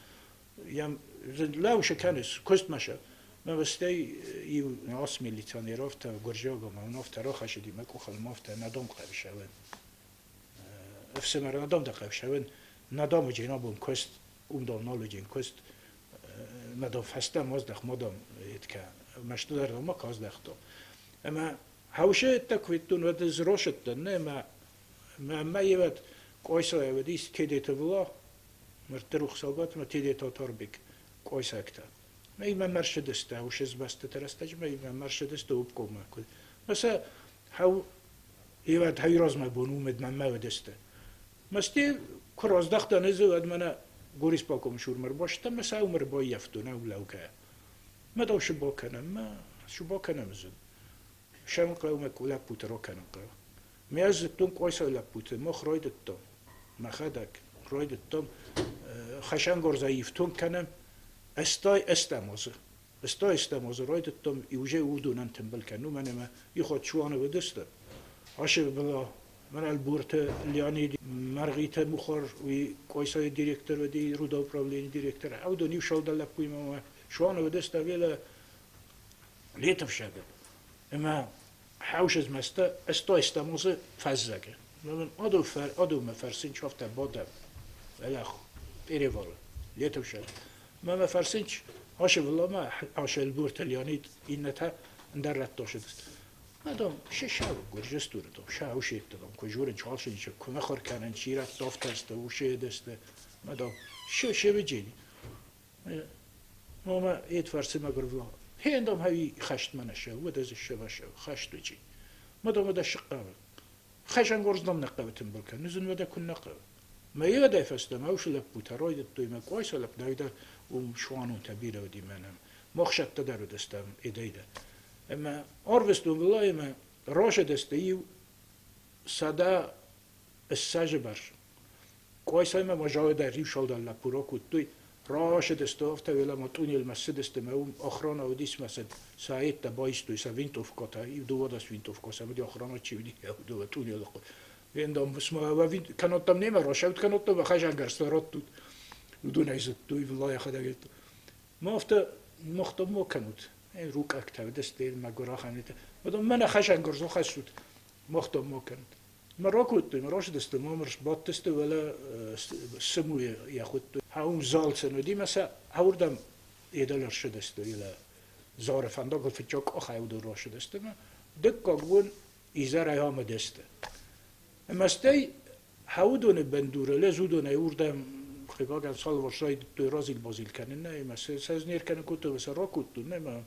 йӕм лӕушы кӕныс, куыстмӕ шав. Мӕ стӕй иу ас милиционер афтӕ гуырджагау, мӕ уын афтӕ рахӕссыди мӕ къухыл, мӕ афтӕ нӕ дам хъӕбысӕвӕн. Ӕфсымӕр, нӕ дам дӕ хъӕбысӕвӕн, нӕ дам уыджын абон куыст, уым дам нал уыджын куыст. Мадам фӕстӕмӕ аздӕх, мадам етке мӕстыдӕр ма аздӕхтон. Ӕмӕ хӕусы еттӕ куы федтон, уӕд ӕз росыдтӕн, нӕ ӕмӕ мӕ евӕд Къойсайӕ уыдис Тедеты Вла, мӕрдты рухсагуат ӕмӕ Тедеты Атарбег къойсӕгтӕ. Мӕ имӕ мӕрсыдысты, хӕусы змӕстыты рӕстӕджы мӕ имӕ мӕрсыдысты обкоммӕ. Мӕ сӕ хӕу евӕд хӕйразмӕ бон уымӕд мӕнмӕ уыдысты. Масте куы раздӕхтӕн ӕз, уӕд мӕнӕ горисполкомы цурмӕ ӕрбацыдтӕн ӕмӕ сӕ уым ӕрбаййӕфтон ӕулӕугӕ. Мӕ дӕу цы бакӕнӕм, мӕ цы бакӕнӕм зын. Сӕм хъӕуы мӕ лӕппуты ракӕнын хъӕуы. Ме ӕз зыдтон Къуайсайы лӕппуты, мах райдыдтам, мӕхӕдӕг райдыдтам хӕсӕнгарзӕй ифтонг кӕнӕм ӕстай ӕстӕм азы. Ӕстай ӕстӕм азы райдыдтам иужӕй уыдонӕн тымбыл кӕнын, уымӕн ӕмӕ ихуат Чуаны уыдысты. Ашы была Альборты Леонид, Мӕргъиты Мухар, уый Къуайсайы директор уыди, рудоуправленийы директор. Уыдон иу саудар лӕппуимӕ Чуаны уыдысты веле летовшӕгы. Ӕмӕ хӕусызмӕстӕ ӕстайстӕм уыцы фӕззӕгы. Мын адоумӕ фӕрсынч афтӕ бадӕм, ӕлӕх перевалы, летовшӕг. Мӕ фӕрсынч ашывыламӕ ашы Альборты Леонид иннӕтӕ ӕндӕр рӕтты сыдысты. Мадам, шешау гуырджыстуры дам, шау шетты дам, куы журын чалшинчы, куы махыр кӕнын, чи радтафтӕсты, ушедысты. Мадам, ше шеведжени. Мама эт фарсы мӕгуырвла. Хендам хави хӕстмӕ нӕ шау, уӕдӕ дзы шева шау, хӕст уыджи. Мадам, уӕдӕ шыхъхъавы. Хӕсӕнгорз дам нӕ хъӕуы тымбыл кӕнын, зынвӕдӕ куыннӕ хъӕуы. Мӕ ивӕдӕй фӕстӕмӕ уыцы лӕппутӕ райдыдтой мӕ къуайса лӕппутӕ дӕр уым суанонтӕ бирӕ уыди мӕнӕн. Махсӕттӕ дӕр уыдыстӕм эдӕй дӕр. Ӕмӕ арвыстон Вылайы ӕмӕ рацыдысты иу 120 бӕрц. Къуайсаймӕ ма зӕгъы иу салдан лӕппу ракодтой, рацыдысты афтӕ уӕлӕмӕ тъунелмӕ ссыдысты мӕ уым охрана уыдис мӕ сӕ сӕ байстой, сӕ винтовкӕтӕ, иу 12 винтовкӕ сӕм уыди, охрана чи уыди, дыууӕ тъунелы. Вендам кӕнодтам немӕ рашӕут, кӕнодтам хӕсӕнгӕрзтӕ раттут. Уыдонӕй зыдтой, Вла йӕхӕдӕг. Ма афтӕ махтам ма кӕнут. Рукъӕгтӕ уыдысты, мӕгуыр ахӕмтӕ. Уыдон мӕнӕ хӕсӕнгӕрзыл хӕссут, махтам ма кӕнут. Мӕ ракодтой, мӕ рацыдысты, мӕ сбадтысты уӕлӕ Сымуйы йӕ хуыдтой. Уым залцӕн уыди мӕ сӕ ауырдӕм едӕл ӕрцыдысты, елӕ Зары фӕндагыл фыццаг къахӕй уыдон рацыдысты мӕ дыккаг бон изӕрӕй амыдысты. Ӕмӕ стӕй хӕуыдоны бындурыл ӕз уыдонӕй уырдӕм хъыгагӕн цалварс райдыдтой разил-базил кӕнын ӕмӕ сӕ ӕз не ркӕнын кодтон, сӕ ракодтон ӕмӕ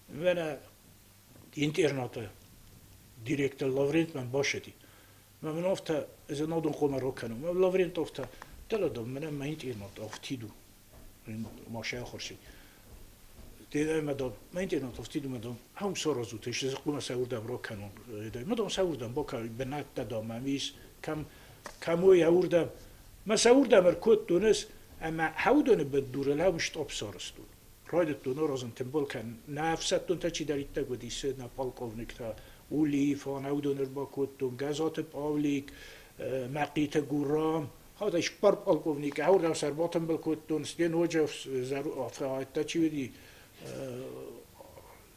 мӕнӕ интернаты директор Лаврент мӕм бацыди. Мӕ мын афтӕ ӕз ӕнадон хъуамӕ ракӕнон. Мӕ Лаврент афтӕ, дӕлӕ дам, мӕнӕ мӕ интернат афтид у. Машӕ ахуырси. Ӕмӕ дам, мӕ интернат афтид у, мӕ дам, ам саразут, ис хъуамӕ сӕ уырдӕм ракӕнон. Мӕ дам, сӕ уырдӕм бакӕнон, бынӕттӕ дам мӕм ис, кӕм кӕм уой, уырдӕм. Мӕ сӕ уырдӕм ӕркодтон ӕз, ӕмӕ хӕудоны бындурыл ӕм штаб сарӕзтон. Райдыдтон аразын тымбыл кӕнын. Нӕ ӕфсӕддонтӕ чидӕриддӕр уыдис, нӕ полковниктӕ, Улифан, уыдон ӕрбакодтон, Гӕзаты Павлик, Мӕхъиты Гурам, хатт цыппар полковникы уырдӕм сӕ ӕрбатымбыл кодтон, стӕй ноджы афтӕ чи уыди,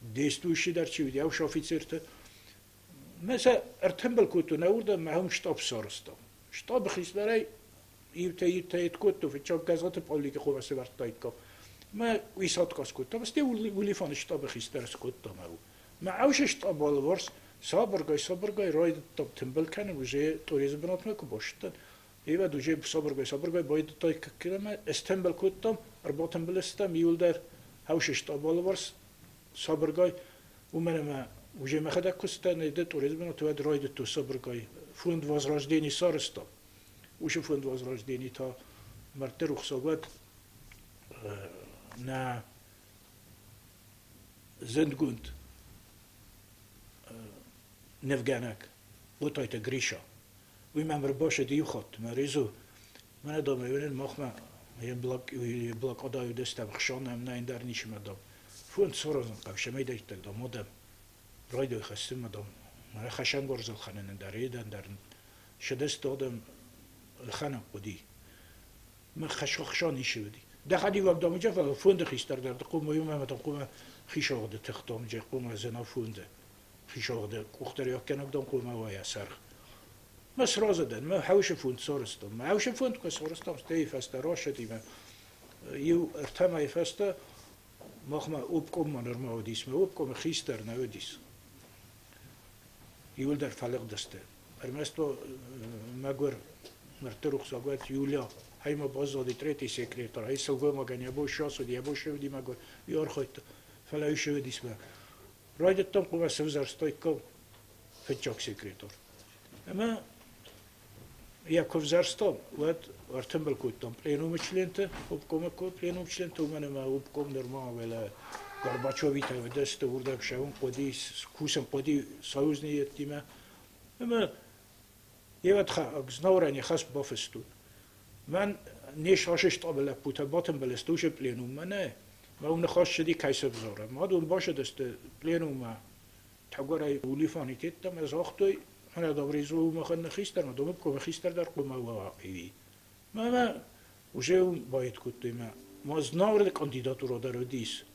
действующий дӕр чи уыди, ӕвс офицерты. Мӕ сӕ ӕртымбыл кодтон уырдӕм мӕ уым штаб сарӕзтам. Штабы хистӕрӕй иутӕ кодтой, фыццаг Гӕзаты Павликы хъуамӕ сӕвӕрдтаиккам. Мӕ уый садкас кодтам, стӕй Улифаны штабы хистӕр скодтам. Мӕ ӕвсӕст штаб алыварс сабыргай-сабыргай райдыдтам тымбыл кӕнын, уже Торезы бынатмӕ куы бацыдтӕн, Ивӕд уже сабыргай-сабыргай байдыдтай кӕнӕм, ӕстӕмбыл кодтам, ӕрбатымбыл стӕм иуылдӕр ӕвсӕст штаб алыварс сабыргай, уымӕн ӕмӕ уже мӕхӕдӕг куыстӕн ды Торезы бынаты уӕд райдыдтой сабыргай фонд Возрождение сарӕзтам. Уыцы фонд Возрождение та мӕрдты рухсаг уӕд нӕ зындгонд нывгӕнӕг Хъотайты Гриша. Уый мӕм ӕрбацыд иу хатт, мӕ резо, мӕнӕ дам, уынын махмӕ блокадӕйы уыдыстӕм, хсӕнӕм, нӕ ӕндӕр ничима дам. Фонд саразын хъӕуы, цӕмӕйдӕриддӕр дам, адӕм райдой хӕссынмӕ дам, мӕнӕ хӕсӕнгарз ӕлхӕнын ӕндӕр, ӕндӕр сыдысты адӕм ӕлхӕнын хъуыди. Мӕ хӕсхӕхсан ницы уыди. Дӕхӕдивӕг домджы, фӕлӕ фонды хистӕр дӕр хъуамӕ уымӕ ӕмӕ хъуамӕ хицауады тых домджы, хъуамӕ зына фонды хицауады къухдариуӕггӕнӕг дам хъуамӕ уа йӕ сӕргъ. Мӕ сразы дӕн, мӕ хӕусы фонд сарӕзтон. Мӕ хӕусы фонд куы сарӕзтам, стӕй фӕстӕ рацыди мӕ иу ӕртӕ мӕйы фӕстӕ махмӕ обкоммӕ нырма уыдис, мӕ обкомы хистӕр нӕ уыдис. Иуылдӕр фӕлыгъдысты. Ӕрмӕст мӕгуыр мӕрдты рухсаг уӕд Юля ӕмӕ баззади третий секретарь, ай сылгоймагӕн йӕ бон срацыди, йӕ бон сывди мӕгуыр, уый архайдта, фӕлӕ уый сывдис мӕ. Райдыдтам хъуамӕ сӕвзӕрстаиккам фыццаг секретарь. Ӕмӕ йӕ куы взӕрстам, уӕд ӕртымбыл кодтам пленумы членты, обкомы пленумы членты, уымӕн ӕмӕ обком нырма уӕлӕ Горбачевитӕ уыдысты, уырдӕм цӕуын хъуыди, кусын хъуыди союзный йедтимӕ. Ӕмӕ йе Знаурӕн йӕ хӕс бафыстон. Мӕн не срасыстъабы лӕппутӕ батымбыл сты уыцы пленуммӕ, нӕ. Мӕ уым ныхас цыди кӕй сӕвзӕрӕм. Уыдон бацыдысты пленуммӕ тӕгуырӕй улифани тедтӕм загътой, мӕнӕ Добризу махӕн нӕ хистӕр, Домыпкомы хистӕр дӕр хъуамӕ уа ӕви. Мӕнӕ уже уым байет кодтой мӕ. Ма Знауыры кандидатура дӕр уыдис.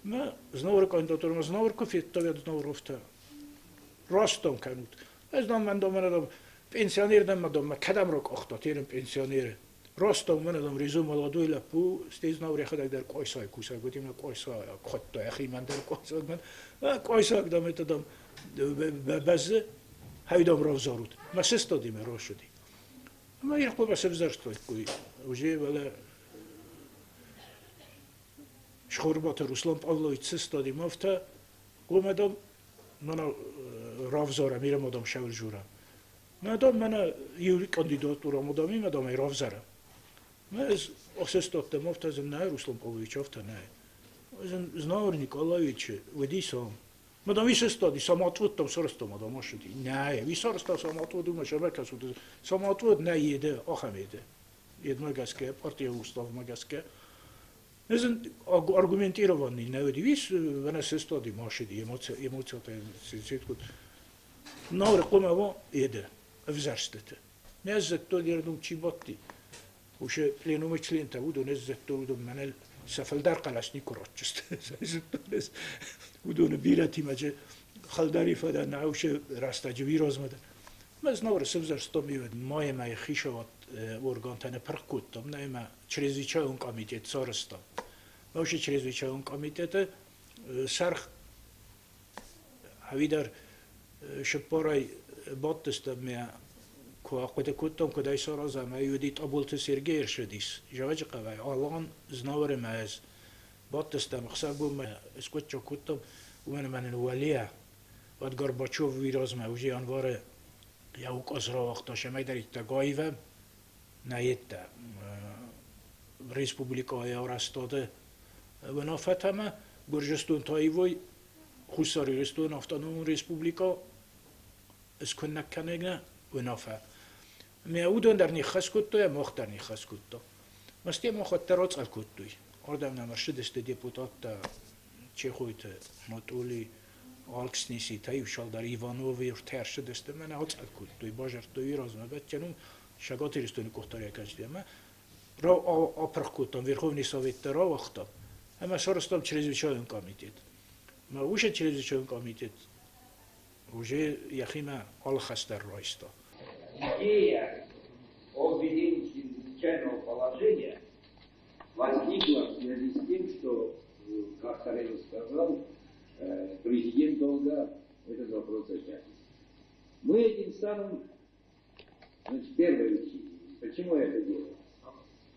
Мӕ Знауыры кандидатура, ма Знауыр куы федта, уӕд Знауыровтӕ раст дам кӕнут. Ӕз дам, мӕн дам, мӕнӕ дам, пенсионер дӕн, мӕ дам, мӕ кӕдӕм ракъахтат, ерын пенсионеры. Раст дам, мӕнӕ дам, резо молодой лӕппу, стӕй Знауыр йӕхӕдӕг дӕр Къуайсайы кусӕг уыди, мӕ Къуайса кодта йӕхи, мӕн дӕр Къуайсаг, мӕн Къуайсаг, дам, это дам, бӕззы, хай дам равзарут. Мӕ сыстади, мӕ рацыди. Ӕмӕ йӕ хъуамӕ сӕвзӕрстаиккой уже, фӕлӕ Схорбаты Руслан Павлович сыстади ма афтӕ, хъуамӕ дам, мӕнӕ равзарӕм, ирӕм адӕм сӕвзурӕм. Мӕ мӕнӕ иу кандидатура модами, мӕ дам ӕй равзарӕм. Мӕ ӕз ӕхсӕстадтӕн, афтӕ зын нӕ, Руслан Павлович, афтӕ нӕ. Знауыр Николаевич уыди сам. Мадам висестади, самоотвод там сарӕзта, мадам ашыди. Нӕ, висарӕзта самоотвод, уымӕ сӕрмӕ кӕсут. Самоотвод нӕ еды, ахӕм еды. Едмӕ гӕсгӕ, партийы уставмӕ гӕсгӕ. Ez аргументированный нӕ уыди. Вис вӕнӕ сестади машиди, эмоциятӕ сеткут. Наур хъуымӕ еды ӕвзӕрстыты. Не зыдтой, ердум чи бадти. Уже пленумы члентӕ уыдон ӕз зыдтой, уыдон мӕнӕ сӕ фылдӕр хъӕлӕс никуы ратджысты. Уыдоны бирӕтимӕ хӕлдари фӕдӕ нӕусы рӕстӕджы вирозмӕ. Мӕ знауыр сывзӕрстом иуӕд майӕ хицауад органтӕ нӕ пырх кодтам, нӕ ӕмӕ чрезвычайон комитет сарӕзтам. Уыцы чрезвычайон комитеты сӕргъ ӕвидӕр сыппорӕй бадтыстӕм мӕ куы ахъуыды кодтам, куыд ӕй саразӕм, ӕй уыди Тъӕбулты Сергей ӕрсыдис Зӕгъӕджыхъӕуӕй, Алан Знауыр ӕмӕ ӕз бадтыстӕм ӕхсӕвбонмӕ скъуыддзаг кодтам, уымӕн ӕмӕ нын уӕлейӕ уӕд Горбачев уый размӕ уже январы йӕ указ рауагъта, цӕмӕйдӕриддӕр аивӕм, нӕ йедтӕ республикӕйы арӕзтады уынаффӕтӕ Гуырдзыстон та ивой Хуссар Ирыстон автономон республикӕ скуынӕг кӕнӕг уынаффӕ. Мӕ уыдон дӕр ныххӕс кодтой, ӕмӕ мах дӕр ныххӕс кодтам. Мастӕ махуӕттӕ рацъӕл кодтой. Ардӕм нӕм ӕрцыдысты депутаттӕ Чехойты Анатоли, Алксниситӕ, иу Ивановы ӕртӕ ӕрцыдысты, мӕнӕ ацъӕл кодтой, базардтой размӕ, бӕттӕн Цӕгат Ирыстоны къухдариуӕггӕнджытӕ ӕмӕ апырх кодтам, Верховный Совет дӕр ауагътам ӕмӕ сарӕзтам чрезвычайон комитет. Ӕмӕ уыцы чрезвычайон комитет уже йӕхимӕ алы хӕс дӕр райста. Идея о введении чрезвычайного положения возникла в связи с тем, что, как Карелин сказал, президент долго этот вопрос затягивает. Мы этим самым, значит, первое, почему я это делаю?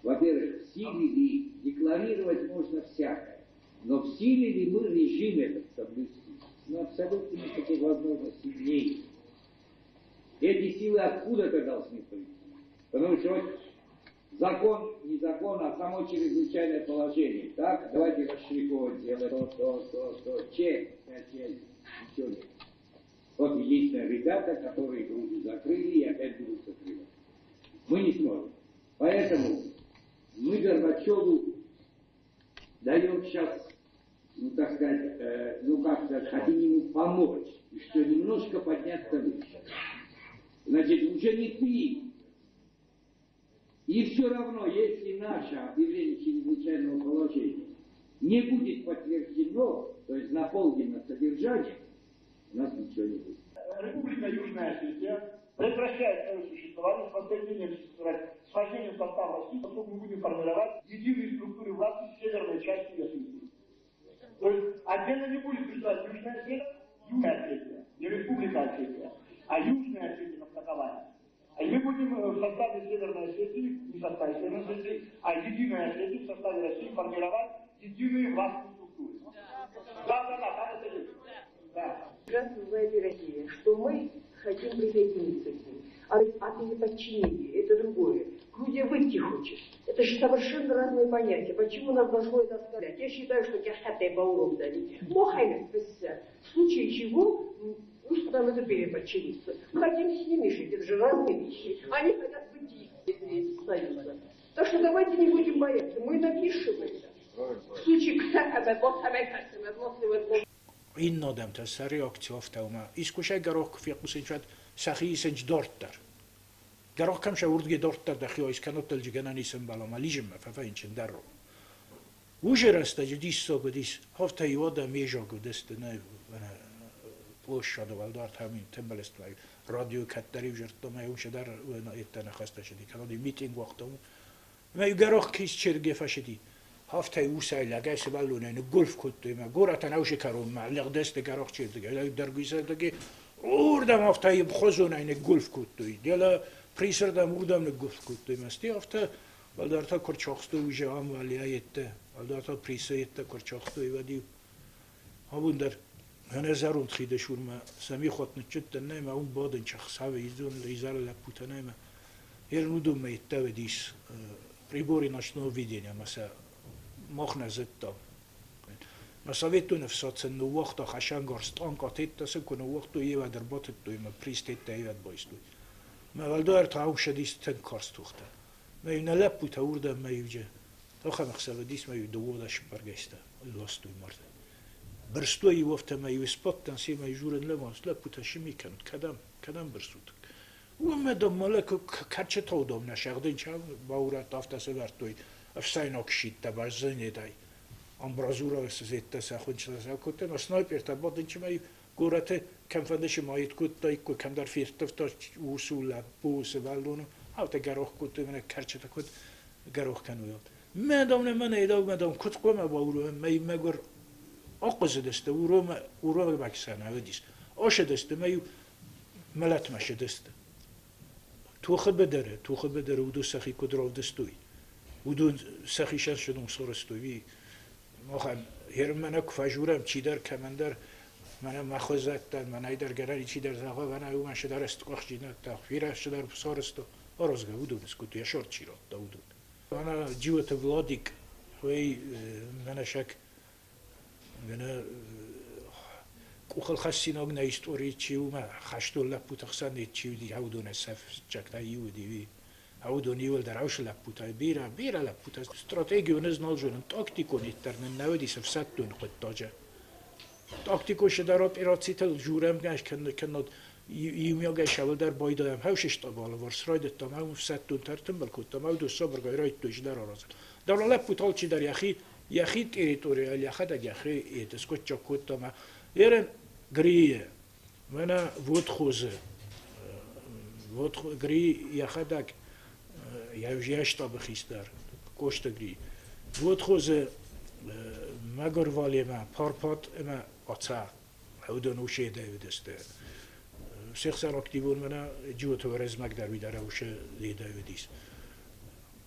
Во-первых, в силе ли декларировать можно всякое, но в силе ли мы режим этот соблюсти? Мы абсолютно никаких возможностей не имеем. Эти силы откуда-то должны прийти. Потому что вот закон, не закон, а само чрезвычайное положение. Так, давайте расшифровывать, делать то, то, то, то, чем, чем, ничего нет. Вот единственные ребята, которые Грузию закрыли и опять будут закрывать. Мы не сможем. Поэтому мы Горбачеву даем сейчас, ну так сказать, ну как сказать, хотим ему помочь, еще немножко подняться выше. Значит, уже не ты. И все равно, если наше объявление чрезвычайного положения не будет подтверждено, то есть наполнено содержанием, у нас ничего не будет. Республика Южная Осетия прекращает свое существование с воссоединением, с вхождением в состав России, поскольку мы будем формировать единые структуры власти в северной части Осетии. То есть отдельно не будет существовать Южная Осетия, Южная Осетия, не Республика Осетия, а Южная Осетия как таковая. И мы будем в составе Северной Осетии, не в составе Северной Осетии, а единой Осетии в составе России формировать единые властные структуры. Да, да, да, там это есть. Да. Прекрасно знает и Россия, что мы хотим присоединиться к ним. А переподчинение – это другое. Грузия выйти хочет. Это же совершенно разные понятия. Почему нас должно это оскорблять? Я считаю, что урок дали. В случае чего пусть нам это переподчиниться. Мы хотим с ними жить, это же разные вещи. Они хотят выйти из Союза. Так что давайте не будем бояться. Мы напишем это. В случае Иннодӕмтӕ сӕ реакци афтӕ искусӕй гӕрах куы фехъусын сӕхи исынч дарддӕр. Гӕрах кӕм сӕ урдге дарддӕр дӕхи айс кӕнот дӕлджыгӕнӕн исӕмбӕла ма лизынмӕ фӕфӕйнчын дӕр. Уже рӕстӕджы диссаг уыдис, афтӕ иу адӕм езаг уыдысты нӕ площады уӕлдӕр там тымбылысты радио кӕддӕр иу зӕрдтам, ӕй уым дӕр еттӕ ныхӕстӕ сыди, кӕнӕ митинг уагътам. Ӕмӕ гӕрах кис черге фӕсыди. Афтӕ усӕй лӕгӕй сывӕллонӕй ныггуылф кодтой мӕ горӕтӕн ӕусы кӕронмӕ лыгъдысты гӕрах чердыгӕй, дӕргуисӕрдыгӕй урдӕм афтӕ ӕмхуызонӕй ныггуылф кодтой. Дӕлӕ присырдӕм урдӕм ныггуылф кодтой. Мӕсти афтӕ уӕлдӕр та куы рчахстой уже ам уӕлейӕ еттӕ, уӕлдӕр та присы еттӕ куы рчахстой, уӕд-иу абон дӕр Мӕнӕ зӕронд хиды сурмӕ сӕ ныччыдтӕн ӕмӕ уым бадын ӕхсӕвы изӕры лӕппутӕн ӕмӕ ерын уыдонмӕ йедтӕ уыдис приборы ночного видения ӕмӕ сӕ мах нӕ зыдтам. Мӕ советон ӕфсад сын ныууагъта хӕсӕнгарз, танкъа тедтӕ сын куы ныууагътой, евӕд ӕрбатыдтой ӕмӕ приз тедтӕ евӕд байстой. Мӕ уӕлдай ӕртӕ ӕхсӕдис тынг карз тохтӕ. Мӕ-иу нӕ лӕппутӕ уырдӕм мӕ-иу ахӕм ӕхсӕв уыдис, мӕ-иу 12 бӕргӕйстӕ ластой марды. Бырстой иу афтӕмӕй-иу сбадтӕн семӕ журын лӕван, лӕппутӕ сыми кӕнут, кӕдӕм, кӕдӕм бырсут? Уымӕ дам мӕлӕ кӕрчытау дам нӕ сӕгъдын баурӕдта, афтӕ сӕвӕрдтой ӕфсӕйнаг щиттӕ баззынедӕй. Амбразура сызеттӕ сӕ хуынчъытӕ сӕ кодтой, ӕмӕ снайпертӕ бадынчымӕ горӕты кӕмфӕнды сымайд кодтаиккой, кӕмдӕр ферттывта усу, лӕппу, сывӕллоны, афтӕ гӕрах кодтой, мӕнӕ кӕрчытӕ куыд гӕрах кӕной. Мӕ дам нӕ мӕнӕ мӕ дам куыд хъуамӕ бауромӕм, мӕ мӕгуыр ахъуызыдысты, уромӕг сӕ нӕ уыдис. Ашыдысты, мӕ-иу мӕлӕтмӕ сыдысты. Тохы быдыры уыдон сӕхи куыд равдыстой, уыдон сӕхи сӕрсыдон сарӕзтой. Махӕн мӕнӕ куы фӕжурӕм чидӕр кӕмӕндӕр, мӕнӕ мӕ хуызӕттӕн, мӕнӕйдӕр гӕнӕн чидӕр зӕгъа, мӕнӕ уымӕн цыдӕр стъӕхджинӕдтӕ, бирӕ цыдӕр сарӕзта, аразгӕ уыдон скодтой, йӕ сӕр чи радта, уыдон. Мӕнӕ Джиоты Владик, уый мӕнӕ сӕк мӕнӕ къухылхӕссинаг нӕ историйы чи у, мӕ хӕстон лӕппуты хсӕн чи уыди, уыдонӕй сӕ фыццӕгтӕй иу уыди, уый. Уыдон иуылдӕр аусы лӕппутӕ, бирӕ, бирӕ лӕппутӕ. Стратегион ӕз нал зонын, тактикон дӕр нын нӕ уыдис ӕфсӕддон хъуыддаджы. Тактикон цыдӕр операцитыл журӕм кӕннод иумиагӕй сӕуылдӕр байдайӕм хӕусыстабы алыварс райдыдтам, ӕм ӕфсӕддонтӕ ӕртымбыл кодтам, ӕвдус сабыргай райдыдтой цыдӕр аразын. Дӕлӕ лӕппутӕ алчидӕр йӕхи территорийыл йӕхӕдӕг йӕхи скъуыддзаг кодта ӕмӕ ерын Грийы, мӕнӕ Водхозы, Гри йӕхӕдӕг йӕ штабы хистӕр Косты Гри. Водхозы мӕгуыр Валемӕ Парпат ӕмӕ Ацӕ уыдон уыцы уыдысты. Се хсӕн активон мӕнӕ Джиоты Уырызмӕг дӕр уый дӕр уыцы уыдис.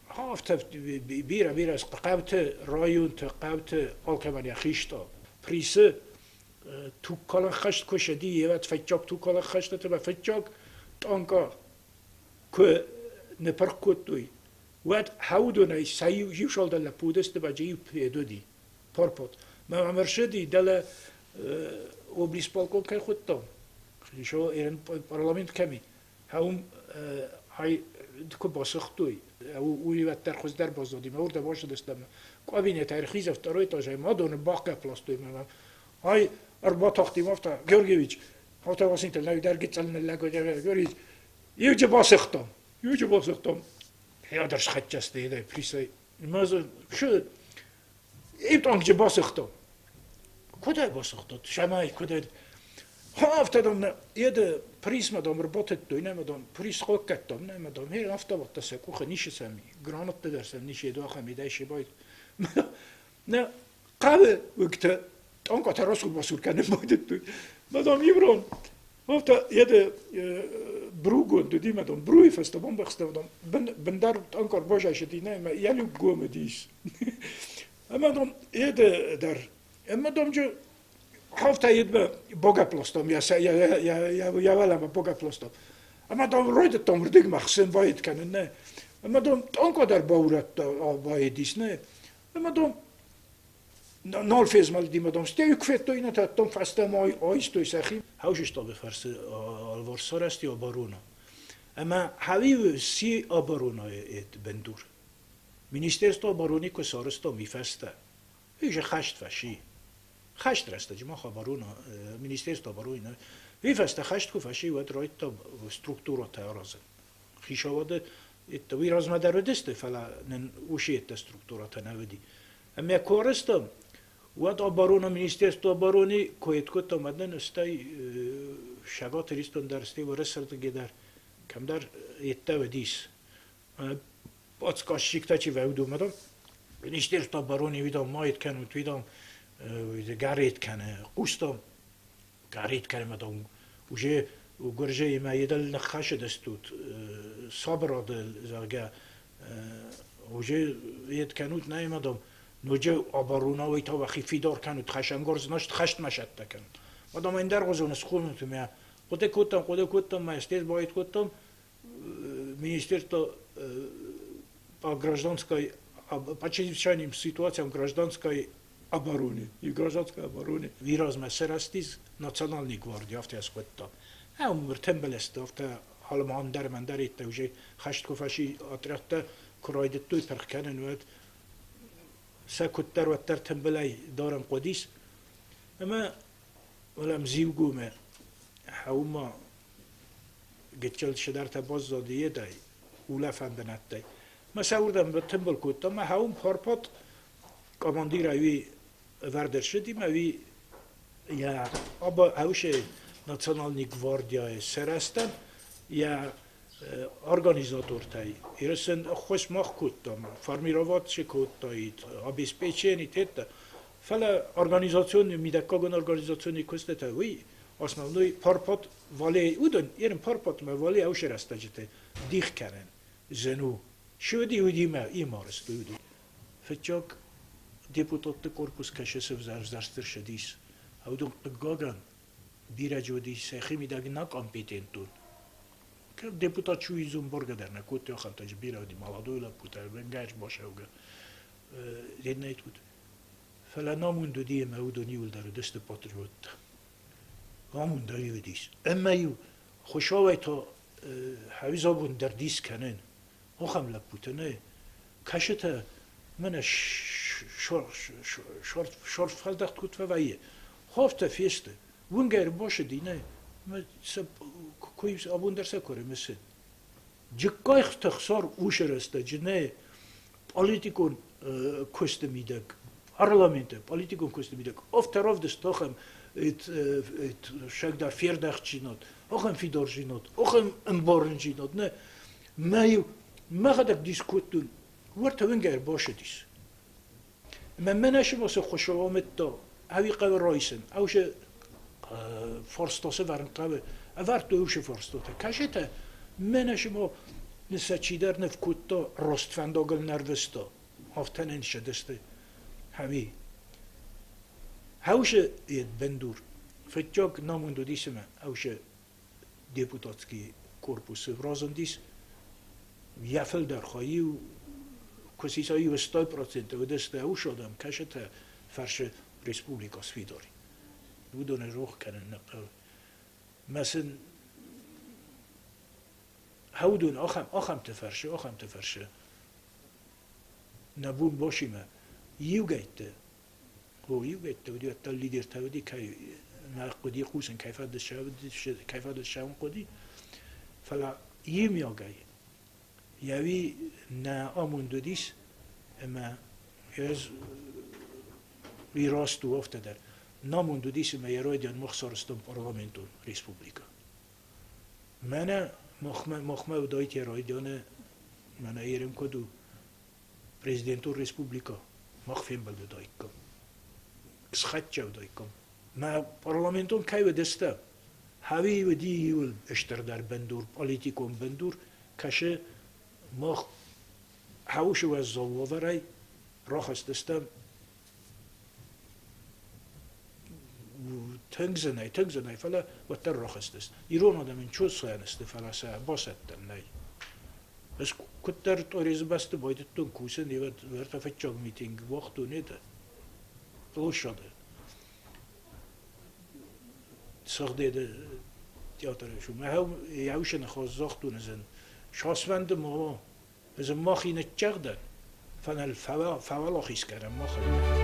Афтӕ бирӕ-бирӕ хъӕуты, районты, хъӕуты алкӕмӕн йӕхи штаб. Присы тугкалӕн хӕст куы ссыди, йе фыццаг тугкалӕн хӕстыты ӕмӕ фыццаг тъанкъа куы ныппырх кодтой, уӕд хӕудонӕй сӕ иу салдат лӕппу уыдысты ӕмӕ иу пед уыди, парпот. Мӕ мӕм ӕрсыди, дӕлӕ облисполком кӕй хуыдтам, парламент кӕми, уым ай куы басыгътой, уый уӕддӕр хуыздӕр баззади, мӕ уырдӕм ацыдыстӕм. Кабинет ӕрхизӕ второй этажӕй ма доны бахгӕпп ластой мӕ. Ай ӕрбатахти афтӕ, Георгиевич, афтӕ васинтыл нӕ дӕр гыццыл ныллӕг Георгиевич, иуджы басыгътам, иуджы басыгътам. Я дӕр схӕццӕ сты присӕй. Мӕ дзы шы итонг басыгътам. Куыдӕй басыгътат? Сӕмӕй куыдӕй? Афтӕ дам еды присмӕ дам ӕрбатыдтой, нӕ дам прис хъахъхъӕдтам, нӕ дам хе автоматтӕ сӕ къухы ницы сӕм, гранаттӕ дӕр сӕм ницы, ахӕм идӕй се байд. Нӕ хъӕуы уыгтӕ тъанкъатӕ расур-басур кӕнын байдыдтой. Мадам Иврон, афтӕ еды бругонд уыди, мадам бруйы фӕстӕ бамбӕхста, мадам бындар тъанкъа ӕрбазайсыди, нӕ ӕмӕ йӕ люкгом уыдис. Ӕмӕ дам еды дӕр, ӕмӕ дам афтӕ едмӕ богӕпп ластам, йӕ уӕлӕмӕ богӕпп ластам. Ӕмӕ дам райдыдтам уырдыгмӕ хсын байд кӕнын, нӕ. Ӕмӕ дам тъанкъа дӕр баурӕдта байдис, нӕ. Ӕмӕ дам нал фезмӕлди, ӕмӕ дам стӕй куы федтой, иннӕтӕ дам фӕстӕмӕ айстой сӕхи. Хӕусыстабы фӕрцы алыварс сарӕзти оборона. Ӕмӕ хӕуи си оборонайы бындур. Министерство обороны куы сарӕзтам уый фӕстӕ, уый же хӕст фӕци. Хӕст рӕстӕджы мах оборона, Министерство обороны, уый фӕстӕ хӕст куы фӕци, уӕд райдыдта структурӕтӕ аразын. Хицауады уый размӕ дӕр уыдысты, фӕлӕ нын уыцы йедтӕ структурӕтӕ нӕ уыди. Ӕмӕ куы арӕзтам, уӕд оборона, Министерство обороны куы кодтам, уӕд нын стӕй Цӕгат Ирыстон дӕр, стӕй Уӕрӕсердыгӕй дӕр кӕмдӕр йедтӕ уыдис. Подсказчиктӕ чи вӕуды, уымӕ Министерство обороны уыдон майд кӕнут, уыдон гарет кӕны, хъустам гарет кӕны, мадам уже Гуырдзыимӕ едӕл ныххӕсыдыстут сабырады, зӕгъгӕ, уже ед кӕнут, нӕ, мадам ноджы оборонауӕй та уӕхи фидар кӕнут, хӕсӕнгарз хӕстмӕ сӕттӕ кӕнут. Адам ӕндӕргъуызон схонут мӕ. Хъуыды кодтам, мӕ стез байд кодтам, министерство по гражданской, по чрезвычайным ситуациям гражданской обороне и гражданской обороне. Виразмӕ сырӕзтис национальный гвардия, афтӕ скодта. Ӕм ртӕмбӕлӕсты афтӕ алыман дӕр мӕндӕр еттӕ уже хӕст куы фӕси отрядтӕ куы райдыдтой пырх кӕнын, уӕд сӕ куыддӕр уӕддӕр тымбылӕй дарын хъуыдис. Ӕмӕ уӕлӕм Зиугомӕ хӕума гыццыл цыдӕртӕ баззади едӕй, улӕфӕн бынӕттӕй. Мӕ сӕ уырдӕм тымбыл кодтам, мӕ хӕуым парпат командир ӕви ӕвӕрд ӕрцыди, мӕ уый йӕ ӕвсе национальный гвардияйы сарӕзтӕн йӕ организатортӕй Ирысын ӕххуыс мах кодтам, формировать кодтаид, обеспечение это. Фӕлӕ организационный, мидӕггагон организационный куыстытӕ уый основной парпат вале уыдон ерын парпатмӕ вале ӕвсе рӕстӕджыты дих кӕнын зын у. Шуди уыдимӕ имарысты уыди. Фыццаг депутатты корпус кӕсы сывзӕрстыр шыдис. Уыдон хъыггагӕн бирӕ уыдис сӕхи мидӕг нӕ компетентон. Депутат чуизум боргӕ дӕр нӕ кодтой ахӕмтӕ бирӕ уыди молодой лӕппутӕ, венгӕс башӕугӕ. Еднӕйт уыд. Фӕлӕ намунд уыди ӕмӕ уыдон иуылдӕр уыдысты патриоттӕ. Амонд ӕй уыдис. Ӕмӕ-иу Хуыцауӕй та хӕвизабон дӕр дис кӕнын. Ахӕм лӕппутӕ нӕ. Кӕсытӕ мӕнӕ шорффӕлдӕхт куыд фӕвӕййы. Хофтӕ фесты. Уынгӕй ӕрбасыди, нӕ. Мӕ сӕ куы абон дӕр сӕ куы ӕрымысын. Джыккайты Ӕхсар уыцы рӕстӕджы нӕ политикон куысты мидӕг, парламенты политикон куысты мидӕг афтӕ равдыста ахӕм сӕгдар фердӕхтдзинад, ахӕм фидарзинад, ахӕм ӕмбарындзинад. Нӕ, мӕ-иу мӕхӕдӕг дис кодтон, уӕртӕ уынгӕ ӕрбасыдис. Ӕмӕ мӕнӕ сымах Хуыцау амыдта, ӕви хъӕуы райсын, ӕвсе фарста сӕвӕрын хъӕуы, ӕвӕрдтой уыцы фарстатӕ. Кӕсетӕ, мӕнӕ сымах сӕ чидӕр ныв кодта, раст фӕндагыл нӕ рвыста, афтӕ нын ссыдысты. Ӕви Ӕвсе бындур, фыццаг намонд уыдис ӕмӕ ӕвсе депутатский корпусы разындис йӕ фылдӕр хай-иу куы сиса иу 100% уыдысты ус адӕм, кӕсытӕ фӕрсы республикӕ сфидар. Уыдоны рох кӕнын нӕ хъӕуы. Мӕ сын уыдон ахӕмты фӕрсы, ахӕмты фӕрсы нӕ бон босимӕ иугӕйтты О, иугӕйттӕ уыди, уӕддӕр лидертӕ уыди, кӕй нӕ хъуыди хъусын, кӕй фӕдыл цӕуын хъуыди. Фӕлӕ иумиагӕй йӕуи нӕ амонд уыдис, ӕмӕ ӕз уый раст у афтӕ дӕр. Намонд уыдис, ӕмӕ йӕ райдиан мах сарӕзтам парламентон республикӕ. Мӕнӕ махмӕ уыдаид йӕ райдианы, мӕнӕ ерем куыд у, президентон республикӕ мах фембӕлд уыдаиккам, схӕццӕ уыдаиккам. Мӕ парламентон кӕй уыдысты, хӕви уыди иуыл стырдӕр бындур, политикон бындур, кӕсы мах хӕусы уӕззау уавӕрӕй рахызтыстӕм тынг зынӕй, тынг зынӕй, фӕлӕ уӕддӕр рахызтысты. Ирон адӕм ын чуцайӕн сты, фӕлӕ сӕ басӕттӕн нӕй. Ӕз куыддӕр Тъорезы бӕсты байдыдтон кусын, уӕртӕ фыццаг митинг уагътон это площады. Сыгъдеды театры шумӕ яушы ныхас загътон ӕз ын. Сасвӕнды ма ӕз ын махи ныццӕгъдӕн, фӕлӕ фӕуӕлахиз кӕнӕм махӕй.